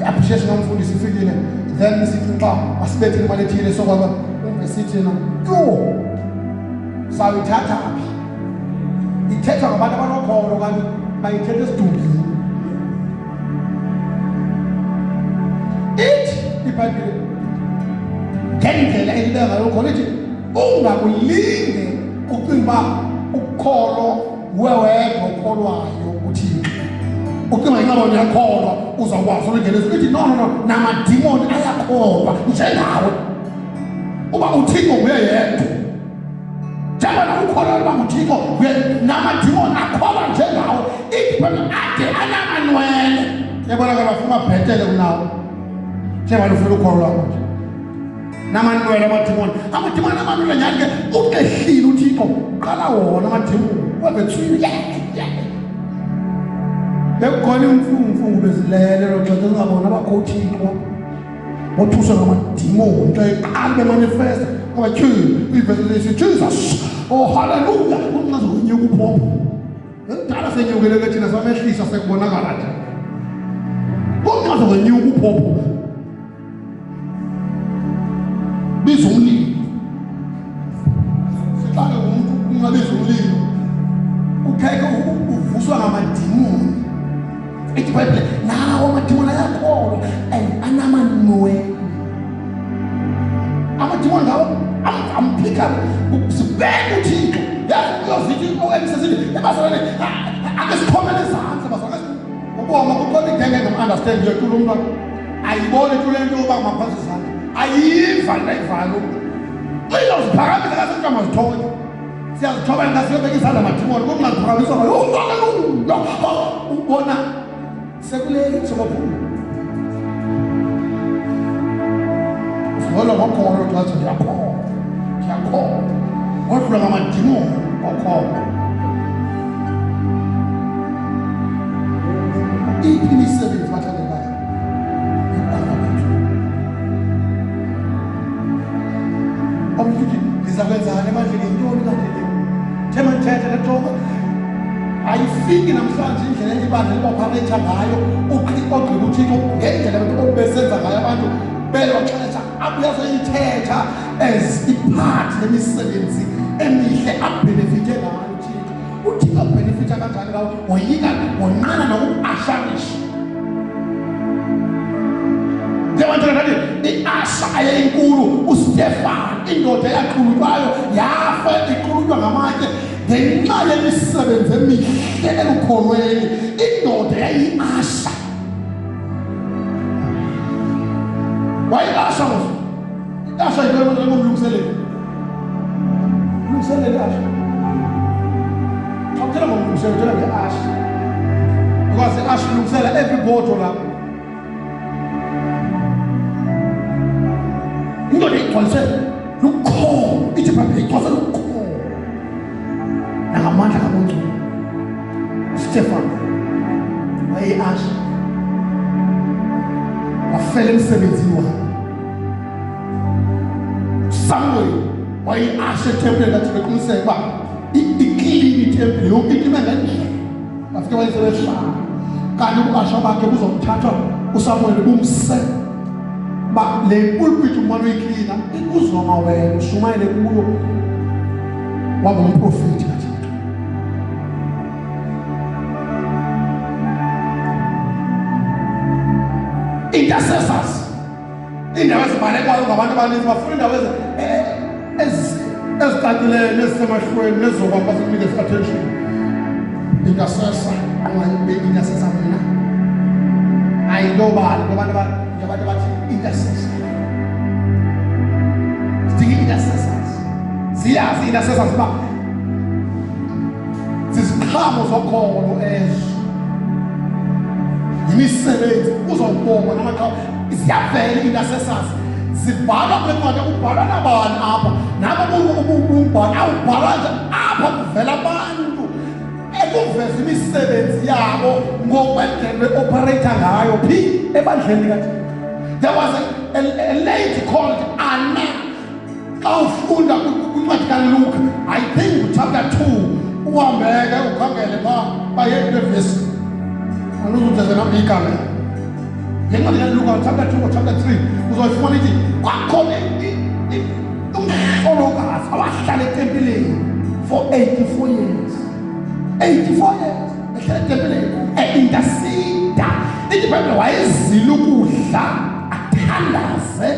appreciation yomfundisi ifikile then sithi xa asibethe imali ethile sokwaba umve sithi yena yho sawuyithatha phi ithethwa ngabantu abanokholo kanti bayithetha esidumbini ithi ibhayibhile ngendlela elibeka ngayo ukholo ithi ungakulinge ucinga uba ukholo nguwe wedwa okholwayo uthixo ucinga inqaba uyakholwa uzawukwazi ulingena ezulu ithi no no no namadimoni ayakholwa njengawe uba uthixo nguye yedwa njengoba ukholwa uba nguthixo nguye namadimoni akholwa njengawe ithi phela ade anamanwele yabonakala bafuna bhetele kunawo njengoba lufuna ukholo lwakho nje namanwele amadimoni amadimoni anamanwele nyhani ke uqehlile uthixo qala wona amadimoni wabethwile bekukhona imfumfu bezilele lo xesha zingabona abakho uthixo bothuswa ngamadimoni xa iqala bemanifesta ngoba tyhini ivesi lesi jesus oh haleluya uncaza unyuka uphopho ekudala senyukele ke thina samehlisa sekubonakala nje uncaza wenyuka uphopho biza umlilo sixake umuntu ungabiza umlilo ukheke uvuswa ngamadimoni ithi ibhayibhile nawo amadimoni ayakholwa and anamanwele amadimoni ngawo amphika sibeke uthixo yazi uyozithi uemsesithi ebazalwane ake sikhomele izandla bazalwane ubonga kukhona igenge engam-understand yetula umntwana ayiboni kule nto yoba maphantsi izandla ayiva ndayivayo umntu uyoziphakamisa kasekuthiwa mazithotywe siyazithoba ngasiyobeka izandla madimoni kungaziphakamisa ngayo haleluya ubona sekuleli sokaphuma uzolwa ngokholo xa ndiyakholwa ndiyakholwa kodlula ngamadimoni okholo iphi imisebenzi bathandekayo yokukholwa kwethu omnye uthi ndiza kwenzani ebandleni yintoni kanje le thema ndithethe letoka ayifiki namhlanje indlela ibandla libapharetha ngayo ogqiba uthixo ngendlela abantu obesenza ngayo abantu belo xesha abuya soyithetha as ipart yemisebenzi emihle abhenefithe ngayo uthixo uthixo abhenefitha kanjani ngawo woyika wonqana nokuasharisha njengoba ndathi iasha ayeyinkulu ustefan indoda eyaqulutywayo yafa iqulutywa ngamatye ngenxa yemisebenzi emihle elukholweni indoda yayiasha wayiasha mos Asha yintoni abantu ngomlungiseleli? Mlungiseleli Asha. Xa uthetha ngomlungiseleli uthetha nge-Asha. Because i-Asha ilungisela every botho lapho. Indoda igcwalise lukholo, ithi ibhayibhile igcwalise lukholo nangamandla kaMongcwele. UStefan wayeyi-Asha. Wafela emsebenzini wakhe. Samuel wayeyi-asha ethempelini kathi beqiniseka uba iklini itempile yonke into ime ngendlela bafike wayesebehlala kanti ubuasha bakhe buzomthathwa usamuweli bumse uba le pulpit umane uyiklina ikuzoma wena ushumayele kuyo wangumprofethi kathixo intercessors iindawo ezibalekwayo ngabantu abaninzi bafuna iindawo ezicacileyo nezisemahlweni nezizokwamba zikunikeza i-attention ingasesa ingasesa mna ayilobali kwabantu abantu abathi intercessor sidinga i-intercessors siyazi i-intercessors uba ziziqhamo zokholo ezo yimisebenzi uzobongwa namaqhawe ziyavela into asesazi Zibhalwa kule ncwadi, kubhalwa nabani apha? Nabo ubumbhalo awubhalwa nje apha, kuvela abantu ekuveza imisebenzi yabo ngokwendlela beopereyitha ngayo phi ebandleni likaThixo. There was a lady called Anna. Xa ufunda kwincwadi kaLuke, I think chapter 2, uhambeke ukhangele phaa bayekule vesi, andizudeze nam igama. Le ncwadi kaLuka chapter 2 or chapter 3 uzoyifumana, ithi kwakhona umhlolokazi awahlala etempileni for 84 years, 84 years ehlala etempileni einterceda. Ithi ibhayibhile wayezila ukudla athandaze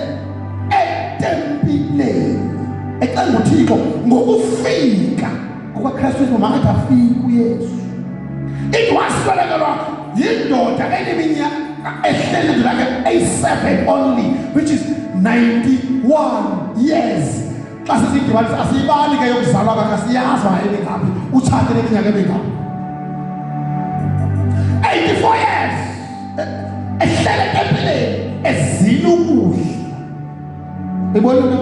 etempileni ecenga uThixo ngokufika kukaKristu Yesu, makathi afike uYesu. Ithi waswelekelwa yindoda eneminyaka ehleli indoda yakhe eyi-7 only, which is 91 years. Xa sisiyidibanisa asiyibali ke yokuzalwa kwakhe, asiyazi wayemingaphi, utshate neminyaka emingaphi. 84 years ehlele etempileni ezila ukudla. Ibona into.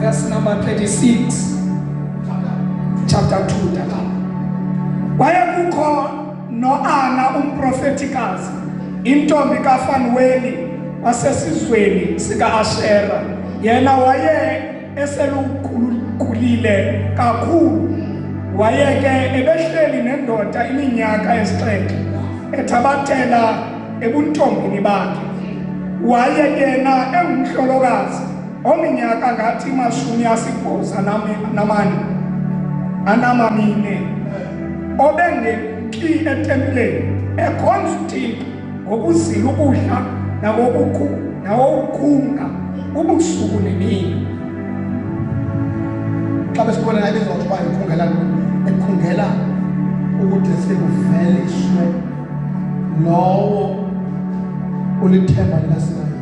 Verse number 36, chapter 2, tata. Wayekukho noAna umprofetikazi, intombi kaFanuweli wasesizweni sika-Ashera. Yena waye eselukhulile kakhulu, waye ke ebehleli nendoda iminyaka esixhenxe, ethabathela ebuntombini bakhe. Waye yena engumhlolokazi ominyaka ngathi 84 anamamine, obengemki etempileni, ekhonza uThixo ngokuzila ukudla nangokukhunga ubusuku nemini. Xa besibona naye bezotsho uba ikhungela ekhungela ukude sekuveliswe lowo ulithemba likaSirayeli,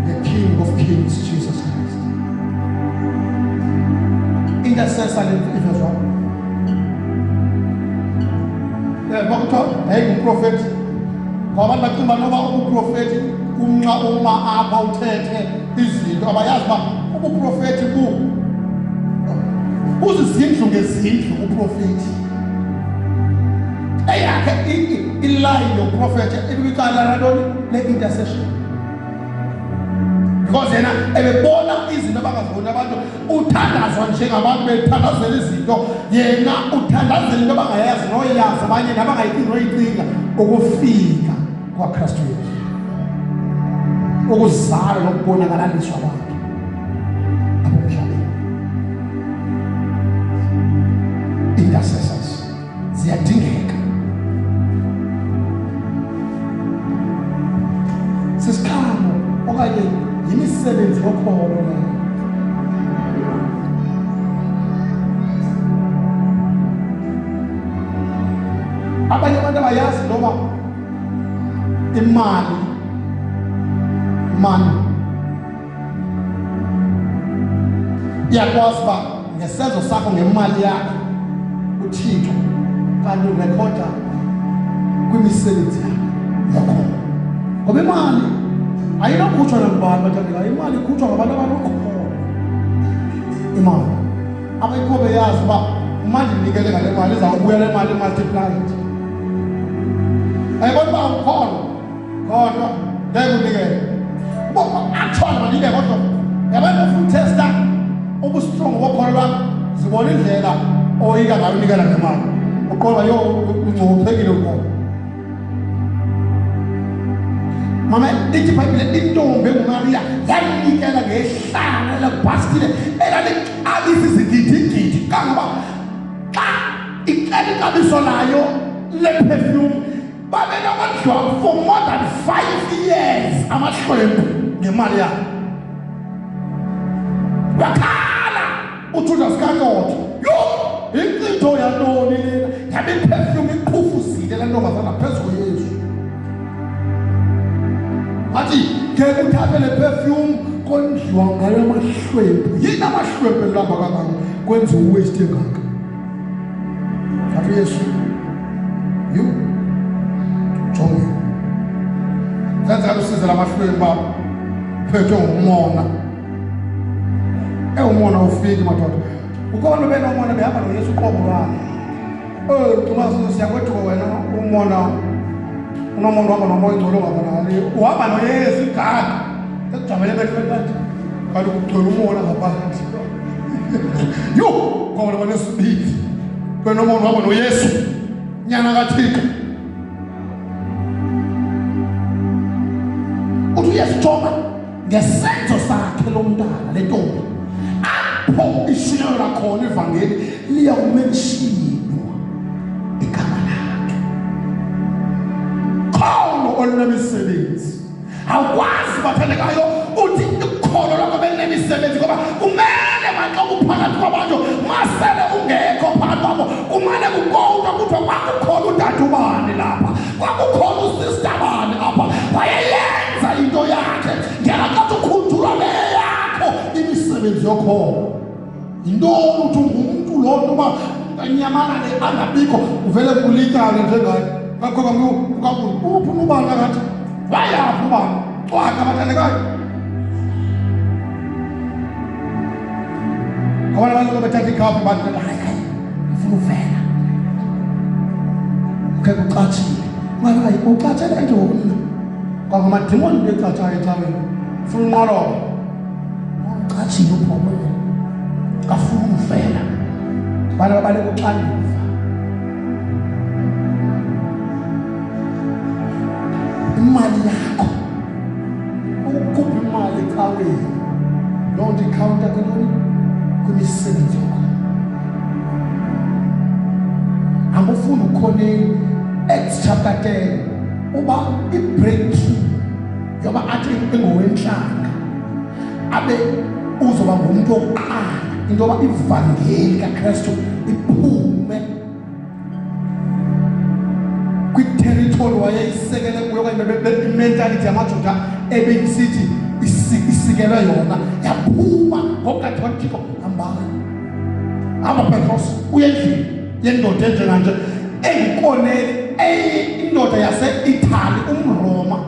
the King of Kings, Jesus Christ. Intercessor le ivezwa bakuthiwa yayingumprofethi, ngoba abantu bacinga uba noba ubuprofethi kumnxa uma apha uthethe izinto, abayazi uba ubuprofethi buzizindlu ngezindlu. Uprofethi eyakhe ilayini yoprofethi ibikwicala lantoni? Le-intercession, because yena ebebona izinto abangaziboni abantu. Uthandazwa njengabantu bethandazela izinto, yena uthandazela into abangayazi noyazi abanye nabangayicingi noyicinga, ukufika kwaKristu Yesu, ukuzalwa nokubonakalaliswa kwakhe apha emhlabeni. Intercessors ziyadingeka, sisiqhamo okanye yimisebenzi yokholo leyo. Abanye abantu abayazi noba imali mani iyakwazi uba ngesenzo sakho ngemali yakho uThixo kanti urekhoda kwimisebenzi yakho yokholo, ngoba imali ayinokhutshwa nangubani, bathandekayo. Imali ikhutshwa ngabantu abanokholo. Imali abayikho beyazi uba uma ndinikele ngale mali izawubuya le mali multiplied. Ayibona uba awukholwa kodwa ngeke unikele. Actually mandibe kodwa yabona, ufuna uthesta ubustrong bokholo lwakho, zibona indlela oyika ngayo unikela ngemali, uqonda yo ungcuphekile ukholo. Mama, ithi ibhayibhile intombi enguMariya yanikela ngehlala lebhastile elalixabisa izigidigidi, kangoba xa ixela ixabiso layo leperfume babenokondliwa for more than 5 years amahlwempu ngemali yabo. Wakhala uJudas Iskariyoti, yho, inkcitho yantoni lena? Yabe iperfume iqhufuzile le ntombazana phezu koYesu. Wathi ngeke uthathe le perfume kondliwa ngayo amahlwempu. Yini amahlwempu elilamba kangaka kwenziwa uwaste engaka? Wathi uYesu, yhu, jonge. Ungathanda usizela amahlweni uba uphethwe ngumona. Ewumona ufiki madoda. Ukhona benomona behamba noYesu uqobo lwakhe. Oh, Tomás, siyakwethuka wena umona unomona uhamba nomoya ingcwele ongabonakaliyo. Uhamba noYesu igaga. Ekujamele emehlweni kanje. Kanti kugcwele umona ngaphakathi. Yho, ngoba banesibindi. Wena umona uhamba noYesu, nyana kaThixo. Uthi uYesu jonga ngesenzo sakhe lo mntana le ntombi apho ishunyayelwa khona ivangeli liya kumenshinwa igama lakhe. Kholo olunemisebenzi awukwazi bathandekayo uthi ukholo lwakho belinemisebenzi ngoba kumele maxa uphakathi kwabantu masele ungekho phakathi kwabo kumane kukowutwa kuthiwa kwakukhona udade ubani lapha kwakukhona usista bani apha wayeyenza into yakhe ngelaxesha ukhunjulwa leyakho imisebenzi yokholo. Yintoni uthi ungumntu loo nto uba anyamalale angabikho uvele kulityale njengaye ngakho uphi unubani akathi wayaphi ubani cwaka bathandekayo ngoba abantu bethatha ikhaphu bantu hayi hayi ngifuna uvela ukhe kucatshile hayi ucatshele ntoni kwangamadimoni becatshayo ecaweni funa unqoloba ucatshile uphobole kafuna uvela abantu babaleka uxanduva imali yakho ukukhupha imali ecaweni loo nto ikhawunta kwintoni kwimisebenzi yakho angufuni ukhoneli Acts chapter 10 uba i-breakthrough yoba athi engowentlanga abe uzoba ngumntu wokuqala into yoba ivangeli kaKristu iphume kwiterritory wayeyisekele kuyo okanye imentality yamajuda ebeyisithi isikelwe yona yaphuma ngokukathiwa Thixo hambani hamba Petros uye endlini yendoda enjenganje enguKorneli indoda yase-Italy umRoma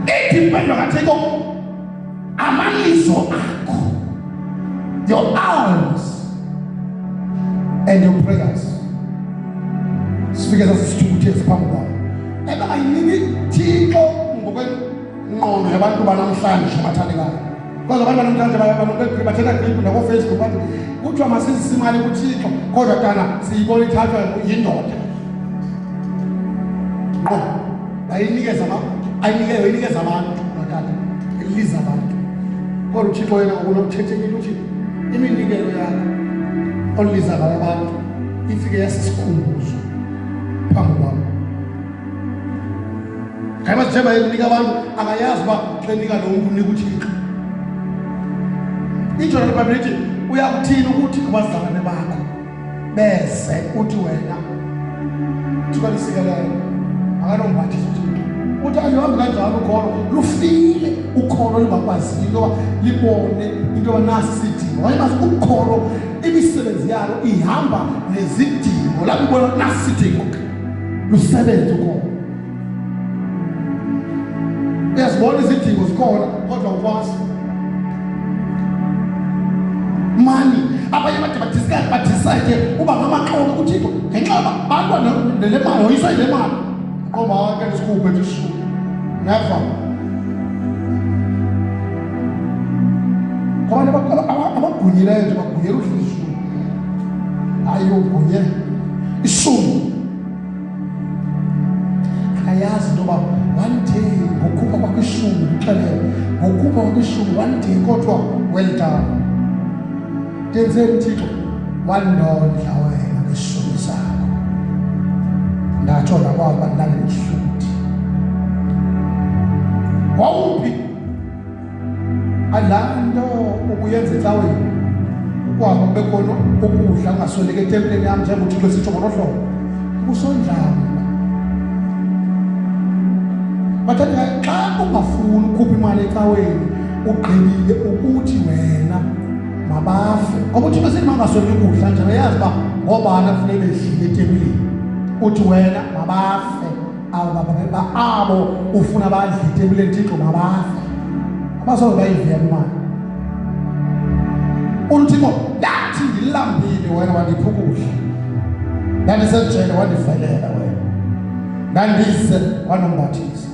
ithi impendulo kaThixo amalizo akho your alms and your prayers sifike sasisithukuthezi phambi kwam ebengayiniki thixo ngokwengqondo yabantu banamhlanje bathandekayo kodwa abantu banamhlanje bathetha grip nakofacebook bathi kuthiwa masizise imali kuthixo kodwa tana siyibona ithathwa yindoda ngqo bayinikeza ayinikeza abantu matata iliza abantu kodwa uthixo yena ngokunokuthethekile uthi iminikelo yakho oliza ngayo abantu ifike yasisikhumbuzo phambi kwam Hayi njengoba enika abantu akayazi uba xa enika lo mntu unika uThixo. Itsho le Bhayibhile ithi uyakuthini ukuthi kubazalwane bakho beze uthi wena Thixo lisikelele akanombathisa uThixo. Uthi ayihambi kanjalo ukholo lufile ukholo lungakwaziyo into yoba libone into yoba nasi isidingo. Waye bazi ukholo imisebenzi yalo ihamba nezidingo lapho ibona nasi isidingo lusebenze ukholo. Uyazibona izidingo zikhona kodwa ukwazi mani abanye bade badecide uba ngamaxoki kuthixo ngenxa yoba balwa nele mali woyiswa yile mali qomba ke ndisikhuphe ndisishuku never abantu abagunyileyo nje bagunyela udla ishumi hayi ugunye ishumi Akayazi into yoba one day ngokukhupha kwakho ishumi ndixelele ngokukhupha kwakho ishumi one day kodwa well done ndenzeni Thixo wandondla wena ngeshumi sakho ndatsho ndakwazi uba ndilale ndihluthi wawuphi Alaa nto ubuyenza ecaweni ukwazi kube khona ukudla kungasweleki etempileni yam njengoba uThixo esitsho ngolo hlobo ubusondlala bathandeka xa ungafuni ukhupha imali ecaweni ugqibile ukuthi wena mabafe ngoba uThixo sithi mangasweleki ukudla nje uyazi uba ngoobani afuneka bedlile etempileni. Uthi wena mabafe abo abo ufuna badle itempile lethixo, mabafe, abasoze bayive imali. Uthixo, ndathi ndilambile, wena wandipha ukudla, ndandisejele, wandivelela wena, ndandize, wanombathisa.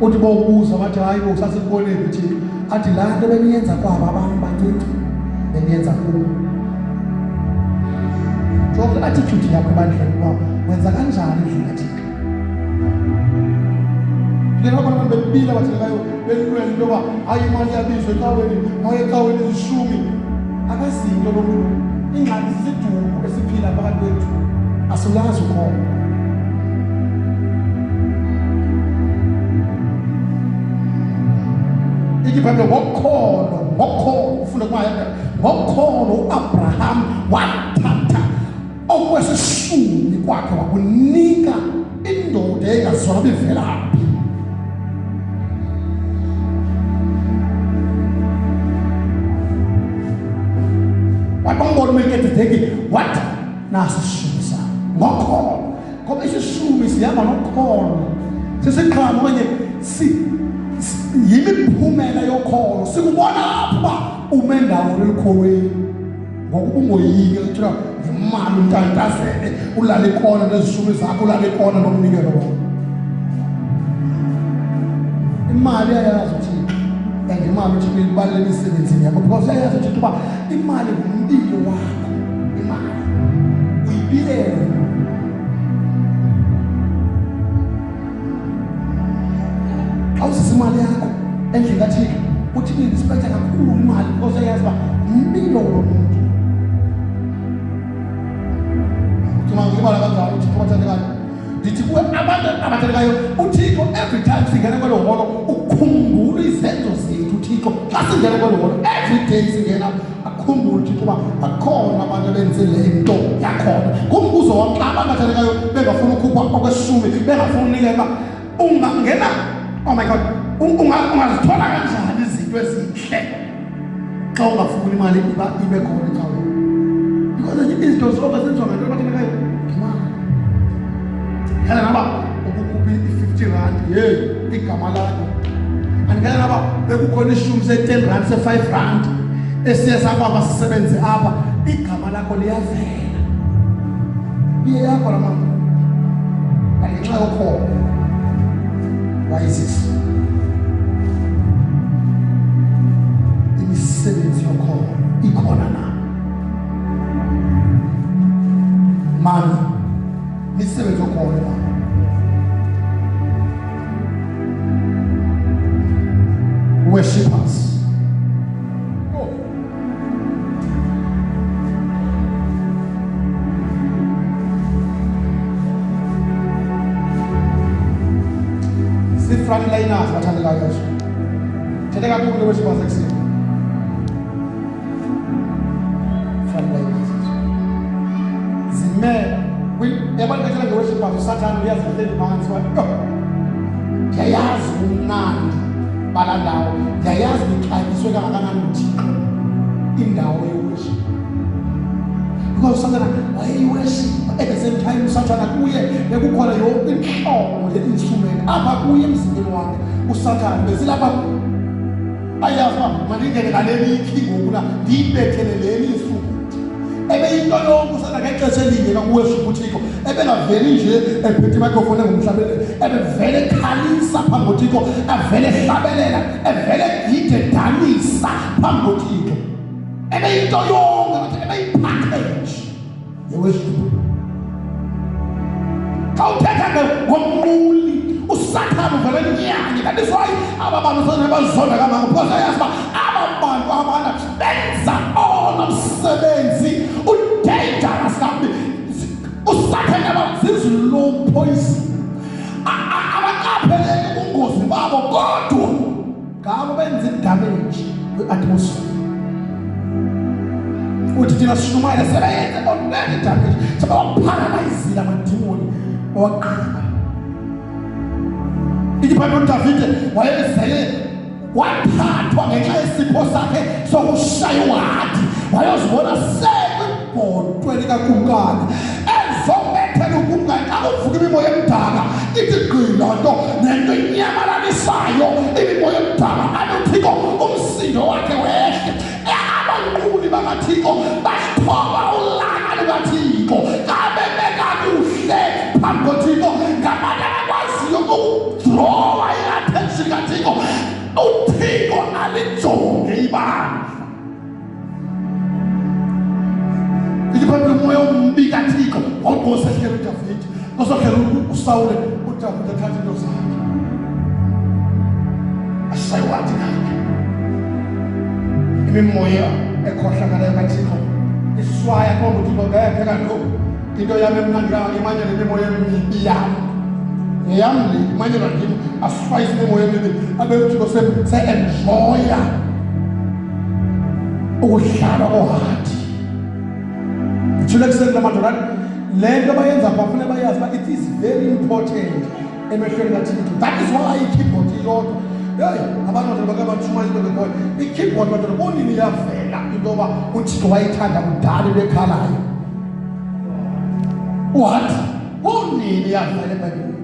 Uthi bobuza bathi, hayi bo, sasikubonephi Thixo? Athi, laa nto beniyenza kwaba abantu bancinci beniyenza kubo. Jonga i-attitude yakho ebandleni uba wenza kanjani endlini kaThixo. Ngena abantu bebila bathelekayo belwela into yoba hayi imali iyabizwa ecaweni, hayi ecaweni izishumi. Akazinto lo mntu. Ingxaki sisidumbu esiphila phakathi kwethu. Asilazi ukholo. Ithi iBhayibhile ngokholo, ngokholo ufunde kumaHebhere, ngokholo uAbraham wathatha okwesishumi kwakhe wakunika indoda engaziwa noba ivelaphi. Wathi bambona uMelkitsedeki, wathi nasi isishumi sam ngokholo, ngoba isishumi sihamba nokholo, sisiqhamo okanye yimiphumela yokholo. Sikubona apho uba ume ndawoni elukholweni, ngokuba ungoyiki kuthiwa ngemali untantazele, ulale ikona nezishumi zakho, ulale ikona nomnikelo wakho. Imali uyayazi uThixo, and imali uThixo ibaluleke emisebenzini yakho, because uyayazi uThixo uba imali ngumbilo wakho, imali uyibilele. Xa uzisa imali yakho endlini kaThixo, uthi indispektha kakhulu imali, because uyayazi uba ngumbilo lo muntu. Uthi mangibala kanjalo uThixo bathandekayo. Ndithi kuwe abantu abathandekayo, uThixo every time singena kwelo holo ukhumbula izenzo zethu. UThixo xa singena kwelo holo every day singena, akhumbule uThixo uba bakhona abantu abenze le nto yakhona. Ngumbuzo wam, xa abantu bathandekayo bengafuni ukhupha okweshumi, bengafuni unikela, ungangena, oh my God, ungazithola kanjani izinto ezinhle xa ungafuni imali iba ibe khona ecaweni? Because izinto zonke zenziwa ngento abathandekayo, ngemali. Yala naba ukukhupha i-50 rand, hey, igama lakho. Andikhala naba bekukhona ishumi se-10 rand, se-5 rand esiye sakwaba sisebenze apha, igama lakho liyavela, iye yakho la mama ngenxa yokholo wayizisa. Imisebenzi yokholo ikhona na mani? Imisebenzi yokholo na? Worshippers. Oh. Zii-frontliners bathandekayo Yesu. Thethe kakhulu ke-worshippers ekuseni. Frontliners zime yabona bethetha nge-worshippers, uSathane uyazihleli phantsi wathi, "Oh, ndiyayazi ubumnandi balaa ndawo, ndiyayazi nixatyiswe kangakanani nguThixo indawo ye-worship," because uSathana wayeyi-worship. At the same time uSathana kuye bekukhona yonke inhlobo ye-instrument apha kuye emzimbeni wakhe. USathana besilapha kuye, ayazi uba mandingene ngale mikhi ngoku na ndiyibethele leni isukuthi ebeyinto yonke. Usana ngexesha elinye kakuworship uThixo ebengaveli nje ephethe imicrophone engumhlabeleli, ebevele ekhalisa phambi koThixo, evele ehlabelela, evele egide, edanisa phambi koThixo. Ebeyinto yonke ukuthi ebeyipackage ye-worship. Xa uthetha ngomnquli, uSathane uvele nyanye. That is why aba bantu sene bazonda kangako, because ayazi uba aba bantu abana benza owona msebenzi udangerous kakubi. USathane aba zizi-low poison, abaqapheleki ubungozi babo, kodwa ngabo benza idamage kwi-atmosphere. Uthi thina sishumayele, sebeyenze already damage, sebewaparalyzile amadimoni, bawagqiba. Ithi iBhayibhile uDavide wayezele wathathwa ngenxa yesipho sakhe sokushaya uhadi, wayozibona sekwibhotwe likakumkani ezobethela ukumkani xa kuvuka. loo nto nento inyamalalisayo imimoya emdaka abe uthixo umsindo wakhe wehle. Abanquli bakaThixo bathoba ulaka lukaThixo xa bebeka kuhle phambi koThixo. Ngabantu abakwaziyo ukudrowa i-attention kaThixo, uThixo alijonge ibandla. Ithi phambili umoya ombi kaThixo wawuqosehlela uDavide, qosohlela uSawule. UDavide athatha into zakhe ashaye wathi kakhe. Imimoya ekhohlakalayo kaThixo iswaya konke uThixo ngekhe kaloku into yam emnandi kangaka imanyele imimoya emibi yam yeyam le imanyelwa ndim. Aswayise imimoya emibi abe uThixo se-enjoya ukudlalwa kohadi. Nditshilo ekuseni la madoda, le nto bayenza bafune bayazi uba it is very important emehlweni kaThixo. That is why i-keyboard iyodwa. Heyi, abantu madoda bake batshumayela into ngekhoyo. I-keyboard madoda kunini yavela into yoba uThixo wayithanda kudala into ekhalayo. Uhathi kunini yavela eBhayibhileni?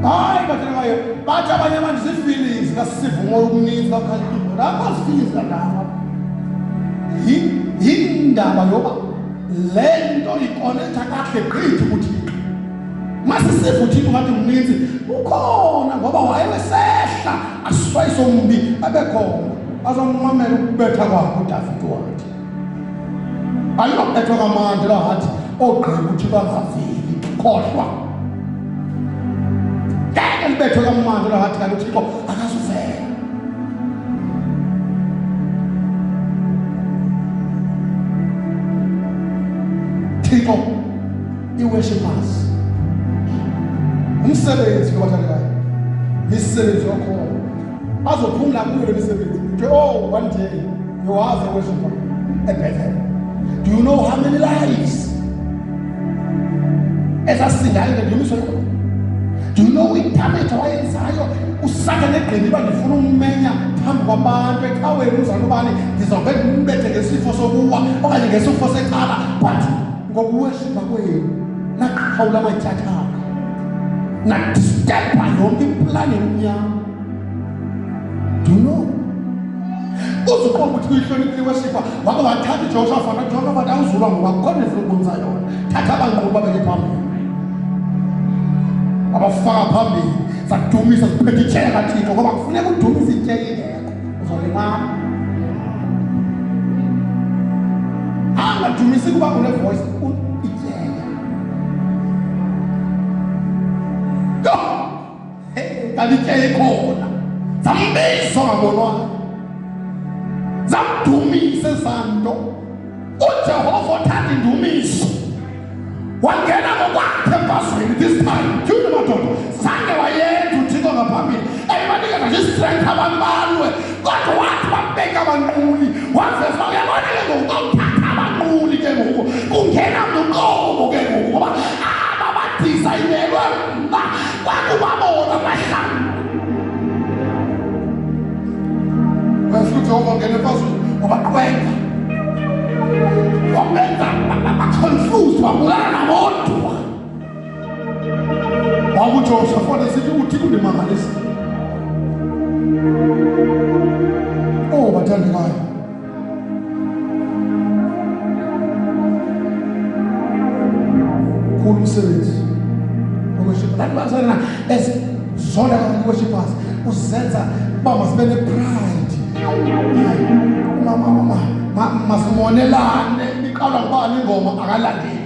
Hayi bathelekayo, bathi abanye abantu zii-feelings kasiva umoya omninzi kakhala i-keyboard. Akho zii-feelings kangako. Yindaba yoba le nto ikonetha kakuhle gqithi kuThixo. Masisiva uThixo ngathi mninzi ukhona ngoba wayewesehla aswayise ombi abekhona azomamela ukubetha kwakhe uDavide. Wathi ayinokubethwa kamandi loo hathi ogqiba uThixo angaveli. Khohlwa, ngeke libethwe kamandi loo hathi, kanti uThixo akazuvela. Thixo i-worshipers umsebenzi ke bathandekayo, imisebenzi yokholo bazophumla kuyo le misebenzi. Kuthiwe, oh, one day you was a worshiper at Bethel. Do you know how many lives ezasindayo ngendumiso yakho? Do you know idamage awayenzayo uSathane egqiba uba ndifuna ummenya phambi kwabantu ecaweni uzalwa ubani, ndizawube ndimbethe ngesifo sokuwa okanye ngesifo secala, but ngokuweshipa kwenu naqhawula amatyathanga, nadistebha yonke iplani emnyama. Do you know? Uzuqonda ukuthi uyihloniphile iweshipa wake wathatha uJehoshafat, uJehoshafat awuzulwa ngoba kukhona ndifuna ukubonisa yona. Thatha abanquli babeke phambili, abafaka phambili, sadumisa siphethe itshela kaThixo ngoba kufuneka udumise itshela ingekho uzolimala. Angadumisi kuba une-voice ityeya. Yho! Hey, kanti ityeya ikhona. Zambiza ongabonwayo, zamdumisa ezaa nto. UJehova othanda indumiso wangena ngokwakhe emfazweni this time. Tyhini madoda, zange wayenza uThixo ngaphambili ebanikeza nje istrength abantu balwe, kodwa wathi wabeka abanquli waveza uba uyabona ke ngoku kawuthatha abanquli ke ngoku kungena mntu uqobo ke ngoku ngoba aba badizayinelwe mna kwakubabona kwahlanga. Wefika uJehova wangena emfazweni wabaqwenga, wabenza baconfused, wabulala nabodwa. WakuJosafat esithi uThixo undimangalisa. Oh bathandekayo, khulu umsebenzi woworship. Lathi bazalwana ezizonda kakhulu worshipers uzenza uba masibe ne-pride, masimonelane. Ibiqalwa ngubani ingoma akalandeli,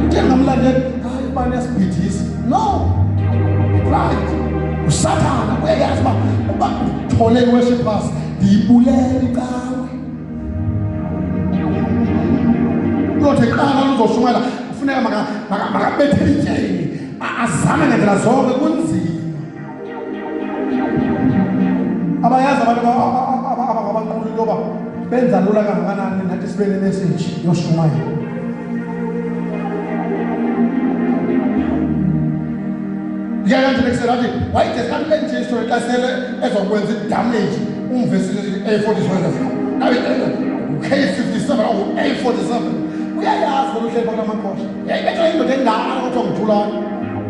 njengamlandeli hayi ubani yasibhidisa. No pride, uSathana uyayazi uba uba uthole i-worshipers ndiyibulele icawe. Uyothi eqala luzoshumayela kufuneka makabethele ityeni, azame ngendlela zonke, kunzima. Abayazi abantu abangabanquli into yoba benza lula kangakanani nathi sibe nemeseji yoshumayela. Ndiyakanje ekuseni athi wayide kanti le nje isitori xa sele ezokwenza idamage umvesi A47 U-K57 or A47. Uyayazi lolu hleli phakathi amaqhosha. Yayibethwa indoda endala kuthiwa nguThulani.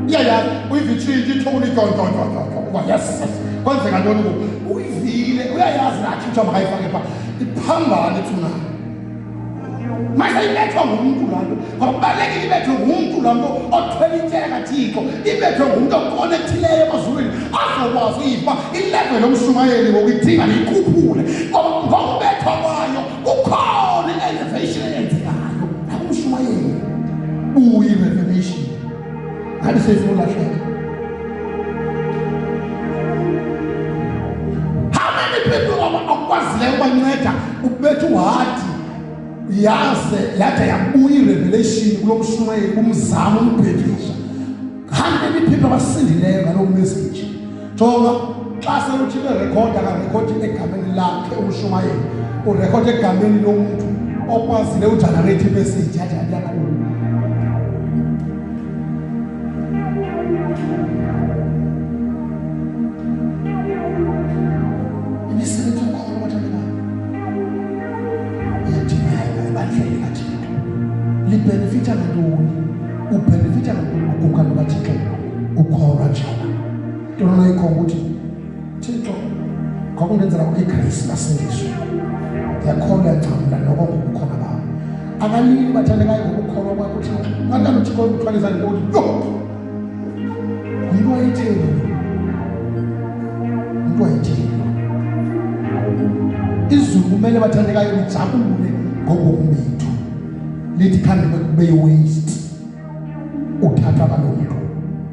Iyayazi uyivitshintshi ithoni tyontyontyontyonto. Uba yes, yes. Kwenzeka ntoni kubo? Uyivile, uyayazi nathi kuthiwa makayifake pha. Iphambane tsunami. Mase ibethwa ngumntu laa nto. Ngoba kubalulekile ibethwe ngumntu laa nto othwele ityela kaThixo, ibethwe ngumntu okonektileyo emazulwini azokwazi uyiva ilevel yomshumayeli ngoku idinga ndiyikhuphule. Ngoba ngokubethwa kwayo kukhona i-elevation eyenzekayo nakumshumayeli. Buyi revelation. Ngathi seyifuna ulahleka. How many people akwazileyo ubanceda ubetha uhadi yaze yade yabuya irevelation kulo mshumayeli kumzamo umbhekisha. How many people abasindileyo ngaloo message? Jonga xa sewuthi berekhoda akarekhodi egameni lakhe umshumayeli, urekhoda egameni lomntu okwazile ugenerate imessage yathi yabuya. Imisebenzi yokholo bathandekayo iyadingeka ebandleni likaThixo. Libhenefitha ngantoni? Ubhenefitha ngantoni ukumkani bukaThixo ukholwa njena? Nto leyo ukuthi Thixo kwakundenzela kwakho igrace nasindiswa. Ndiyakholwa uyangcamla noko ngobukhona bam. Akalili bathandekayo ngokukholwa kwakho uThixo. Kanti uThixo ukuthwalisa ngentoni? Yho! Ngumntu wayetheni lo? Ngumntu wayetheni lo? Izulu kumele bathandekayo lijabule ngobomi bethu. Lithi khange kube yi-waste. Uthathwa kwalo mntu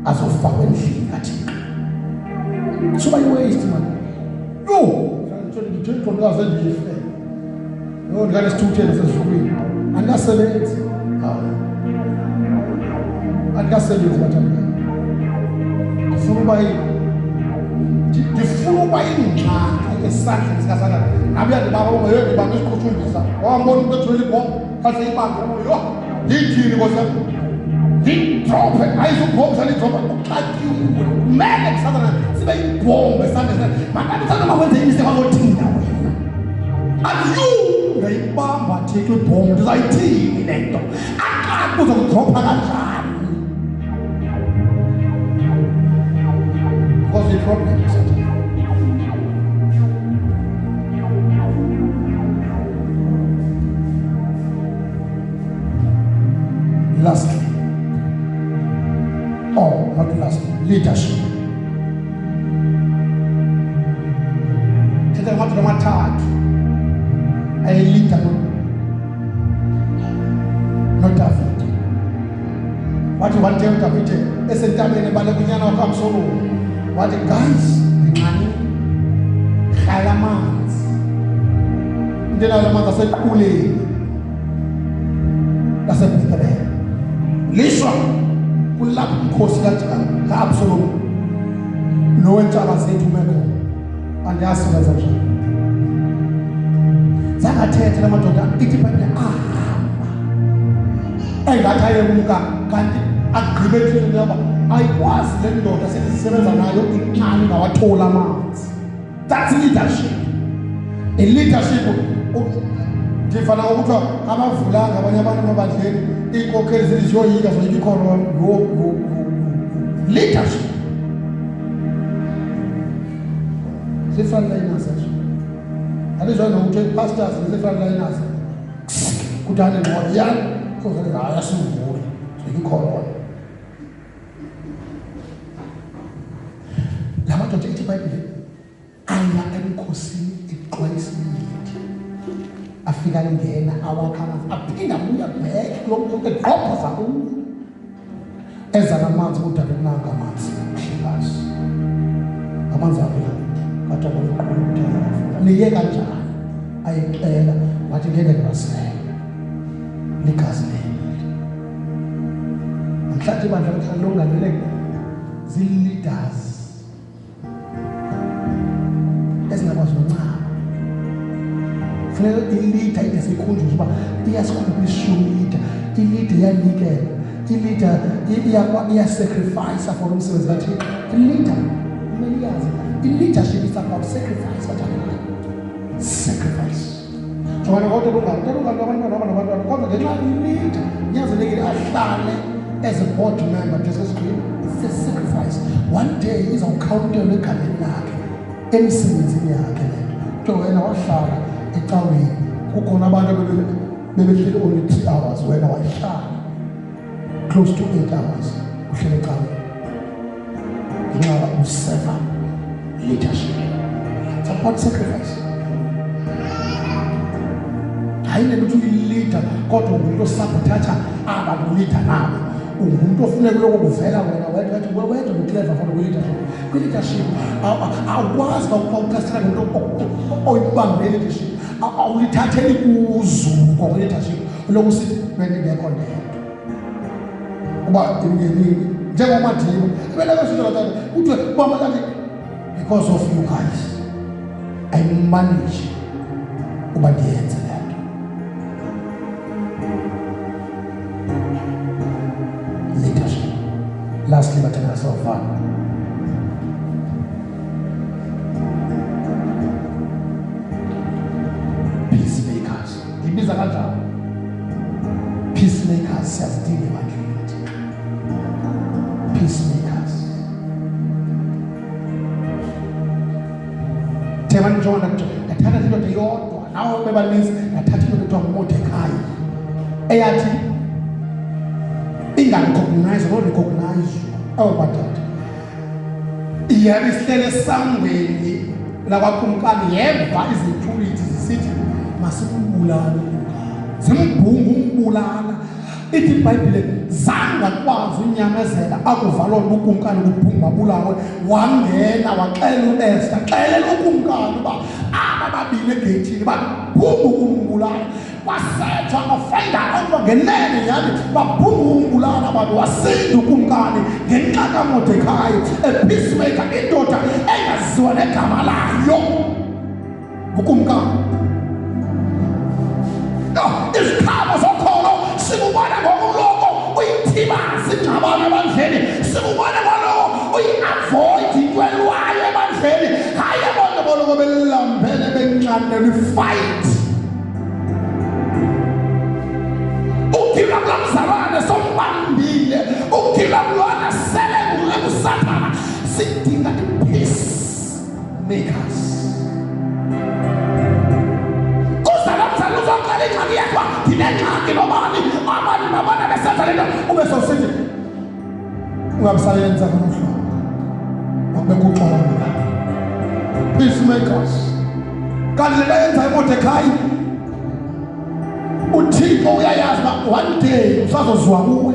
azofakwa endlini kaThixo. Suba yi-waste man. Yho! Ndithe ndikaze ndife. Yho, ndikanesithukuthezi sezulwini. Andikasebenzi. Hayi. Andikasebenzi bathandekayo. Ndifuna uba ndifuna uba ingxaki esandleni sikaSathane. Ngabe uyandibamba ungeyo ndibamba isiqhushumbisa. Wambona umntu ethwele ibhomba, aze ibambe yho, ndiyithini nkosi yam? Ndidrophe, ayizubhomba sandidropha uxakiwe. Kumele kuSathane sibe yibhomba esandleni. Makathi uSathane mawenze imistake azothina wena. Athi yhu, ndayibamba Thixo ibhomba, ndizayithini le nto? Axake uzokudropha kanjani? Because the problem is Satan. Lastly, or not lastly, leadership. Thetha ngamadoda amathathu ayelida noDavide. Wathi one day uDavide esentabeni ebaleka unyana wakhe uAbsalomu, wathi guys, ndinxanile, rhala amanzi. Into enalo amanzi asequleni laseBhetelehem. Lishwa kulapho umkhosi ka-Absalomu nowentshaba zethu ume khona. Andiyazi wenza njani. Zangathetha la madoda ithi ibhayibhile ahamba engathi ayemka kanti agqibe endleleni yoba ayikwazi le ndoda sithi sisebenza nayo inxani ingawatholi amanzi. That's leadership. I-leadership ndifana ngokuthiwa abavulanga abanye abantu emabandleni iinkokheli zithi ziyoyika zoyika ikhorona. Yho, yho, yho, yho. Leadership. Zii-frontliners ezo. Andizwa nokuthi ii-pastors zii-frontliners. Kudane ngqondo yani kuzozenza hayi asivule zoyika ikhorona. La madoda ithi iBhayibhile aya emkhosini exwayisile afika angena awakha amanzi aphinda abuya back kulo mkhonto egqobhoza kuwo eza namanzi kuDavide nanga amanzi mhlekazi amanzi avela kodwa ngokuqhubeka niye kanjani ayixela wathi ngeke ndibasele ligazi lenu namhlanje ibandla lomhlaba longamele zii-leaders ezingakwazi noncama. Funeka ilida ide siyikhunjuzwe uba iyasikhupha ishumi ilida, ilida iyanikela, ilida iyasacrifice for umsebenzi kaThixo. Ilida kumele iyazi i-leadership is about sacrifice bathandekayo, sacrifice. Jongana kodwa lungani, kodwa lungani abantwana aba nabantwana kodwa ngenxa ilida kunyanzelekile ahlale as a board member. Desesigqini, it's a sacrifice. One day izawukhawuntelwa egameni lakhe, emisebenzini yakhe le nto. Kuthiwa wena wahlala ecaweni, kukhona abantu bebehleli only 3 hours, wena wahlala close to 8 hours uhlele ecaweni ngenxa useva leadership. It's about sacrifice. Hayi le nto uthi uyi-leader kodwa ungumntu osabothatha aba ku-leader nabo, ungumntu ofuneka uloko kuvela wena wedwa, wathi wedwa ngu-clever for kwi-leadership. Kwi-leadership awukwazi ucasthela ngento oyibambe leadership, awulithatheli kuzuko kwi-leadership, uloku usithi bendingekho ndedwa uba ingenini njengoMadiba ebelakasithola tata kuthiwe bama kanti because of you guys I manage uba ndiyenze le nto. Leadership. Lastly, bathandwa, sawufana peacemakers, ndibiza kanjalo peacemakers, siyazidinga ebandleni kaThixo peacemakers. Thema njengoba ndathatha indoda eyodwa nawe bebaninzi, ndathatha indoda ekuthiwa nguMordekayi eyathi inga-recognize no-recognize. Awu madoda, yabe isihlele esangweni lakwakumkani, yeva izithulithi zisithi masimbulale ukumkani, zimbhungu umbulala. Ithi iBhayibhile zangakwazi unyamezela akuva loo nto ukumkani kubhungu babulawe. Wangena waxelela uEsta, xelela ukumkani uba aba babini egeyithini babhungu kumbulala. Wasetshwa, wa-find out uba ngenene nyhani babhungu umbulala abantu. Wasinda ukumkani ngenxa kaMordekayi, a peacemaker, indoda engaziwa negama layo ngukumkani. No, iziqhamo zokholo sikubona ngokuloko uyithibaza ingxabano ebandleni, sikubona ngoloko uyi-avoid into elwayo ebandleni. Hayi, abantu boloko belambele benxanelwe i-fight. Ugila kulaa mzalwane sombambile, ugila kulwana sele ngusathana. Sidinga i-peace makers. Kuza lo mzali uzoqala ingxaki yakho uba ndinengxaki nobani, abani nabani abesenza le nto, ube sowusithi ungabisayenza ngolo hlobo, makubekho uxolo. Peacemakers. Kanti le nto yenza iMordekayi, uThixo uyayazi uba one day usazoziwa kuwe.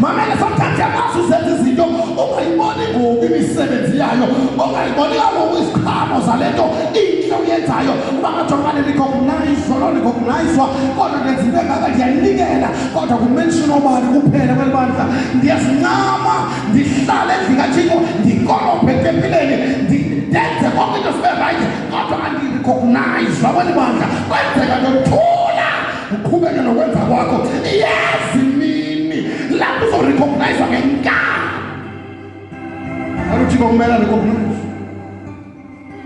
Mamela, sometimes uyakwazi uzenza izinto ungayiboni ngoku imisebenzi yayo, ungayiboni kaloku iziqhamo zale nto intle uyenzayo, uba ngajongane recognizwa loo recognizwa, kodwa ndenza into engaka, ndiyanikela, kodwa ku-mention obani kuphela kweli bandla. Ndiyazincama, ndihlale endlini kaThixo, ndikolophe etempileni, ndenze konke into zibe right, kodwa andi-recognizwa kweli bandla. Kwenzeka ntothula, uqhubeke nokwenza kwakho. Iyazi mini lapho uzo-recognizwa ngenkani. UThixo kumele a-recognize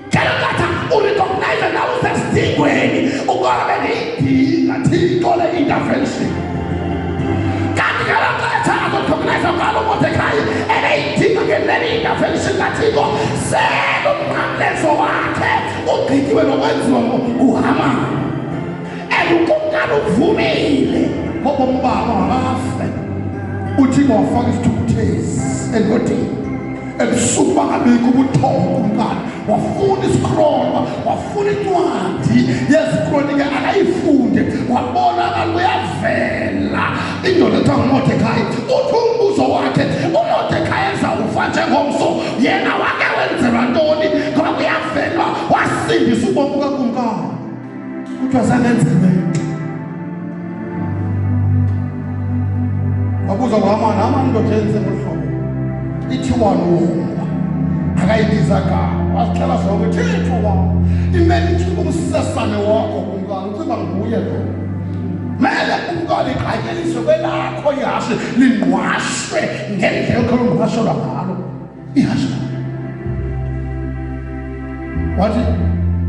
ngelo xesha u-recognize nawe usesidingweni ukona bendiyidinga Thixo le intervention. Kanti ngelo xesha azo-recognize ngalo uMordekayi ebeyidinga ngenene intervention kaThixo, sele umnqamlezo wakhe ugqityiwe nokwenziwa nguHamani and ukumkani uvumile ngobomi babo mabafe. UThixo wafaka isithukuthezi endodeni ebusuku, bangabikho ubuthongo. Ukumkani wafuna i-scroll, wafuna incwadi yezikronike akayifunde, wabonakala uyavela indoda ethiwa nguMordekayi. Uthi umbuzo wakhe uMordekayi ezawufa njengomso, yena wake wenzelwa ntoni? Ngoba kuyavelwa wasindisa ubomi bukakumkani. Kuthiwa zangenzelwe nto. Wabuza kuHamani, Hamani, indoda yenze ngolu hlobo ithi walungwa akayibiza gama, wasixela zonke. Thixo wam, imele itshiba umsesane wakho kumkani, ucinga nguye lo mele kumkani iqatyeliswe kwelakho ihashe, lingqwashwe ngendlela okhe lungqwashelwa ngalo ihashe. Wathi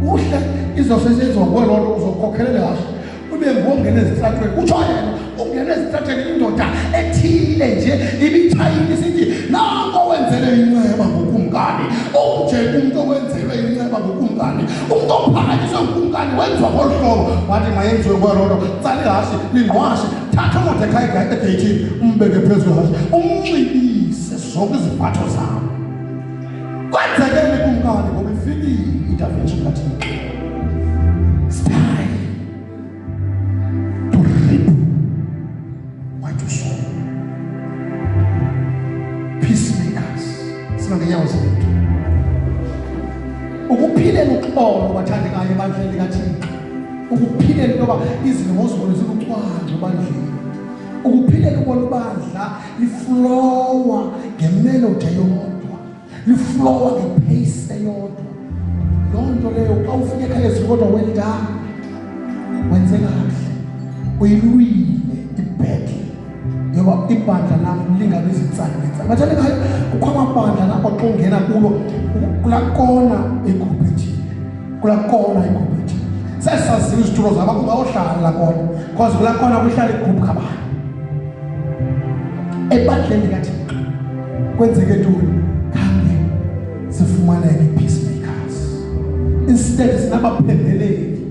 kuhle, izosesenziwa nguwe loo nto, uzokhokhelela ihashe. Ube nguwongena ezitratweni, utsho yena, ungena ezitratweni indoda ethile nje ibitshayile isithi nanko wenzelwe inceba ngukumkani. Unje umntu owenzelwe inceba ngukumkani, umntu ophakanyiswe ngukumkani wenziwa ngolu hlobo. Wathi mayenziwe ngolo nto, tsala ihashe lingqwashe, thatha uMordekhayi egeyithini umbeke phezu kwehashe, umnxibise zonke iziphatho zawo. Kwenzekeni kumkani ngoba ifikile intervention kaThixo. It's time to reap what you sow. Peacemakers, sima ngenyawo zethu. Ukuphilela uxolo bathandekayo ebandleni likaThixo. Ukuphilela into yoba izinto ngozibone zilucwangco ebandleni. Ukuphilela ubona ibandla liflowa ngemelodi eyodwa, liflowa ngepace eyodwa. Loo nto leyo xa ufika ekhaya ezulu kodwa well done, wenze kakuhle, uyilwile ibhettle yoba ibandla lam lingabi zintsana ngentsana. Bathanda ekhaya kukho amabandla lapho xa ungena kulo kulaa kona igruphu ethile, kulaa kona igruphu ethile sesaziwa izitulo zabo kungawohlala kona because kulaa kona kuhlala igruphu kabani ebandleni likaThixo. Kwenzeke ntoni? Khange sifumaneke ii-peacemakers, instead sinabaphembeleli.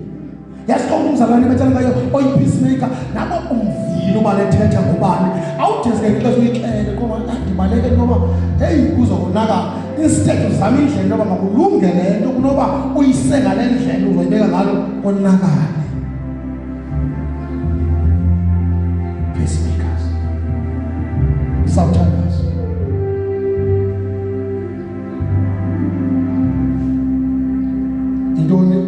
Yazi xa umzalwane betshana ngayo oyi-peacemaker nabo umvile uba lethetha ngobani, awudeske ngexesha uyixele ngoba andibaleke ngoba heyi kuzokonakala. Instead uzama indlela yoba makulunge le nto kunoba uyise ngale ndlela uzoyibeka ngalo konakale. Peacemakers, sawuthandaza. Yintoni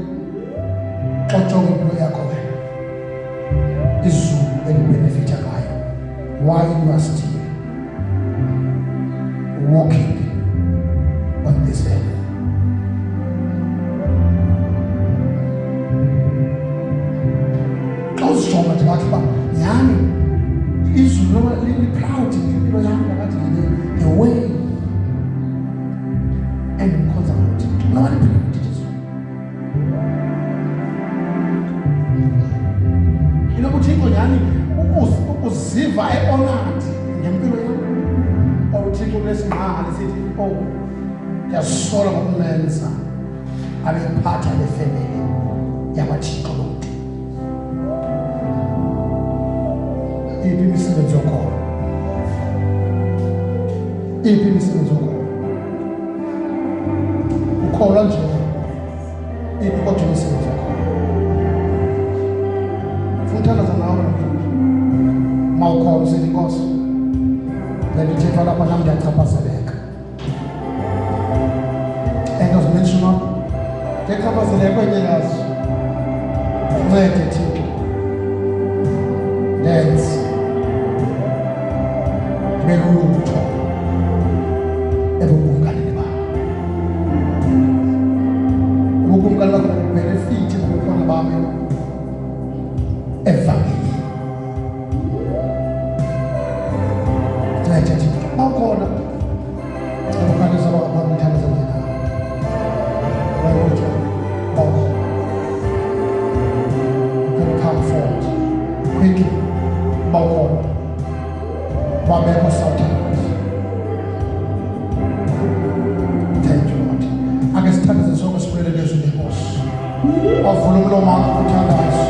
xa ujonga impilo yakho wena, izulu elibhenefitha ngayo while you are still walking on this earth? Xa uzijonga nje bathi uba nyhani izulu loba li-proud ngempilo yam, nakathi the way endimkhonza ngayo uThixo, noba li-proud izulu. Inoba uThixo nyhani uziva e-honored ngempilo yam, or uThixo unesingqala sithi, oh, ndiyasola ngokumenza abephatha le femeli yakwaThixo lo mntu. Iphi imisebenzi yokholo? Iphi imisebenzi yokholo? Ukholwa nje, iphi kodwa imisebenzi yokholo? Funa uthandaza nawe namhlanje. Uma ukhona usithi, Nkosi, le nto ithethwa lapha nam ndiyachaphazeleka. And as mentioned up, ndiyachaphazeleka kwenye yazo. Ncede Thixo, ndenze ndibe lulutho ebukumkanini bakho. Ubukumkani bakho bubhenefithi ngobukhona bam evangelini. Ncede Thixo, bawukhona ukhanyisa bangaphambi uthandaze kunye nawe. Wena bawukhona, you can come forward quickly. Bawukhona, wabekho sawuthandaza. Thank you, Lord. Ake sithandaze sonke, sibulele lezwi lenkosi. Wavula umlomo wakho uthandaze.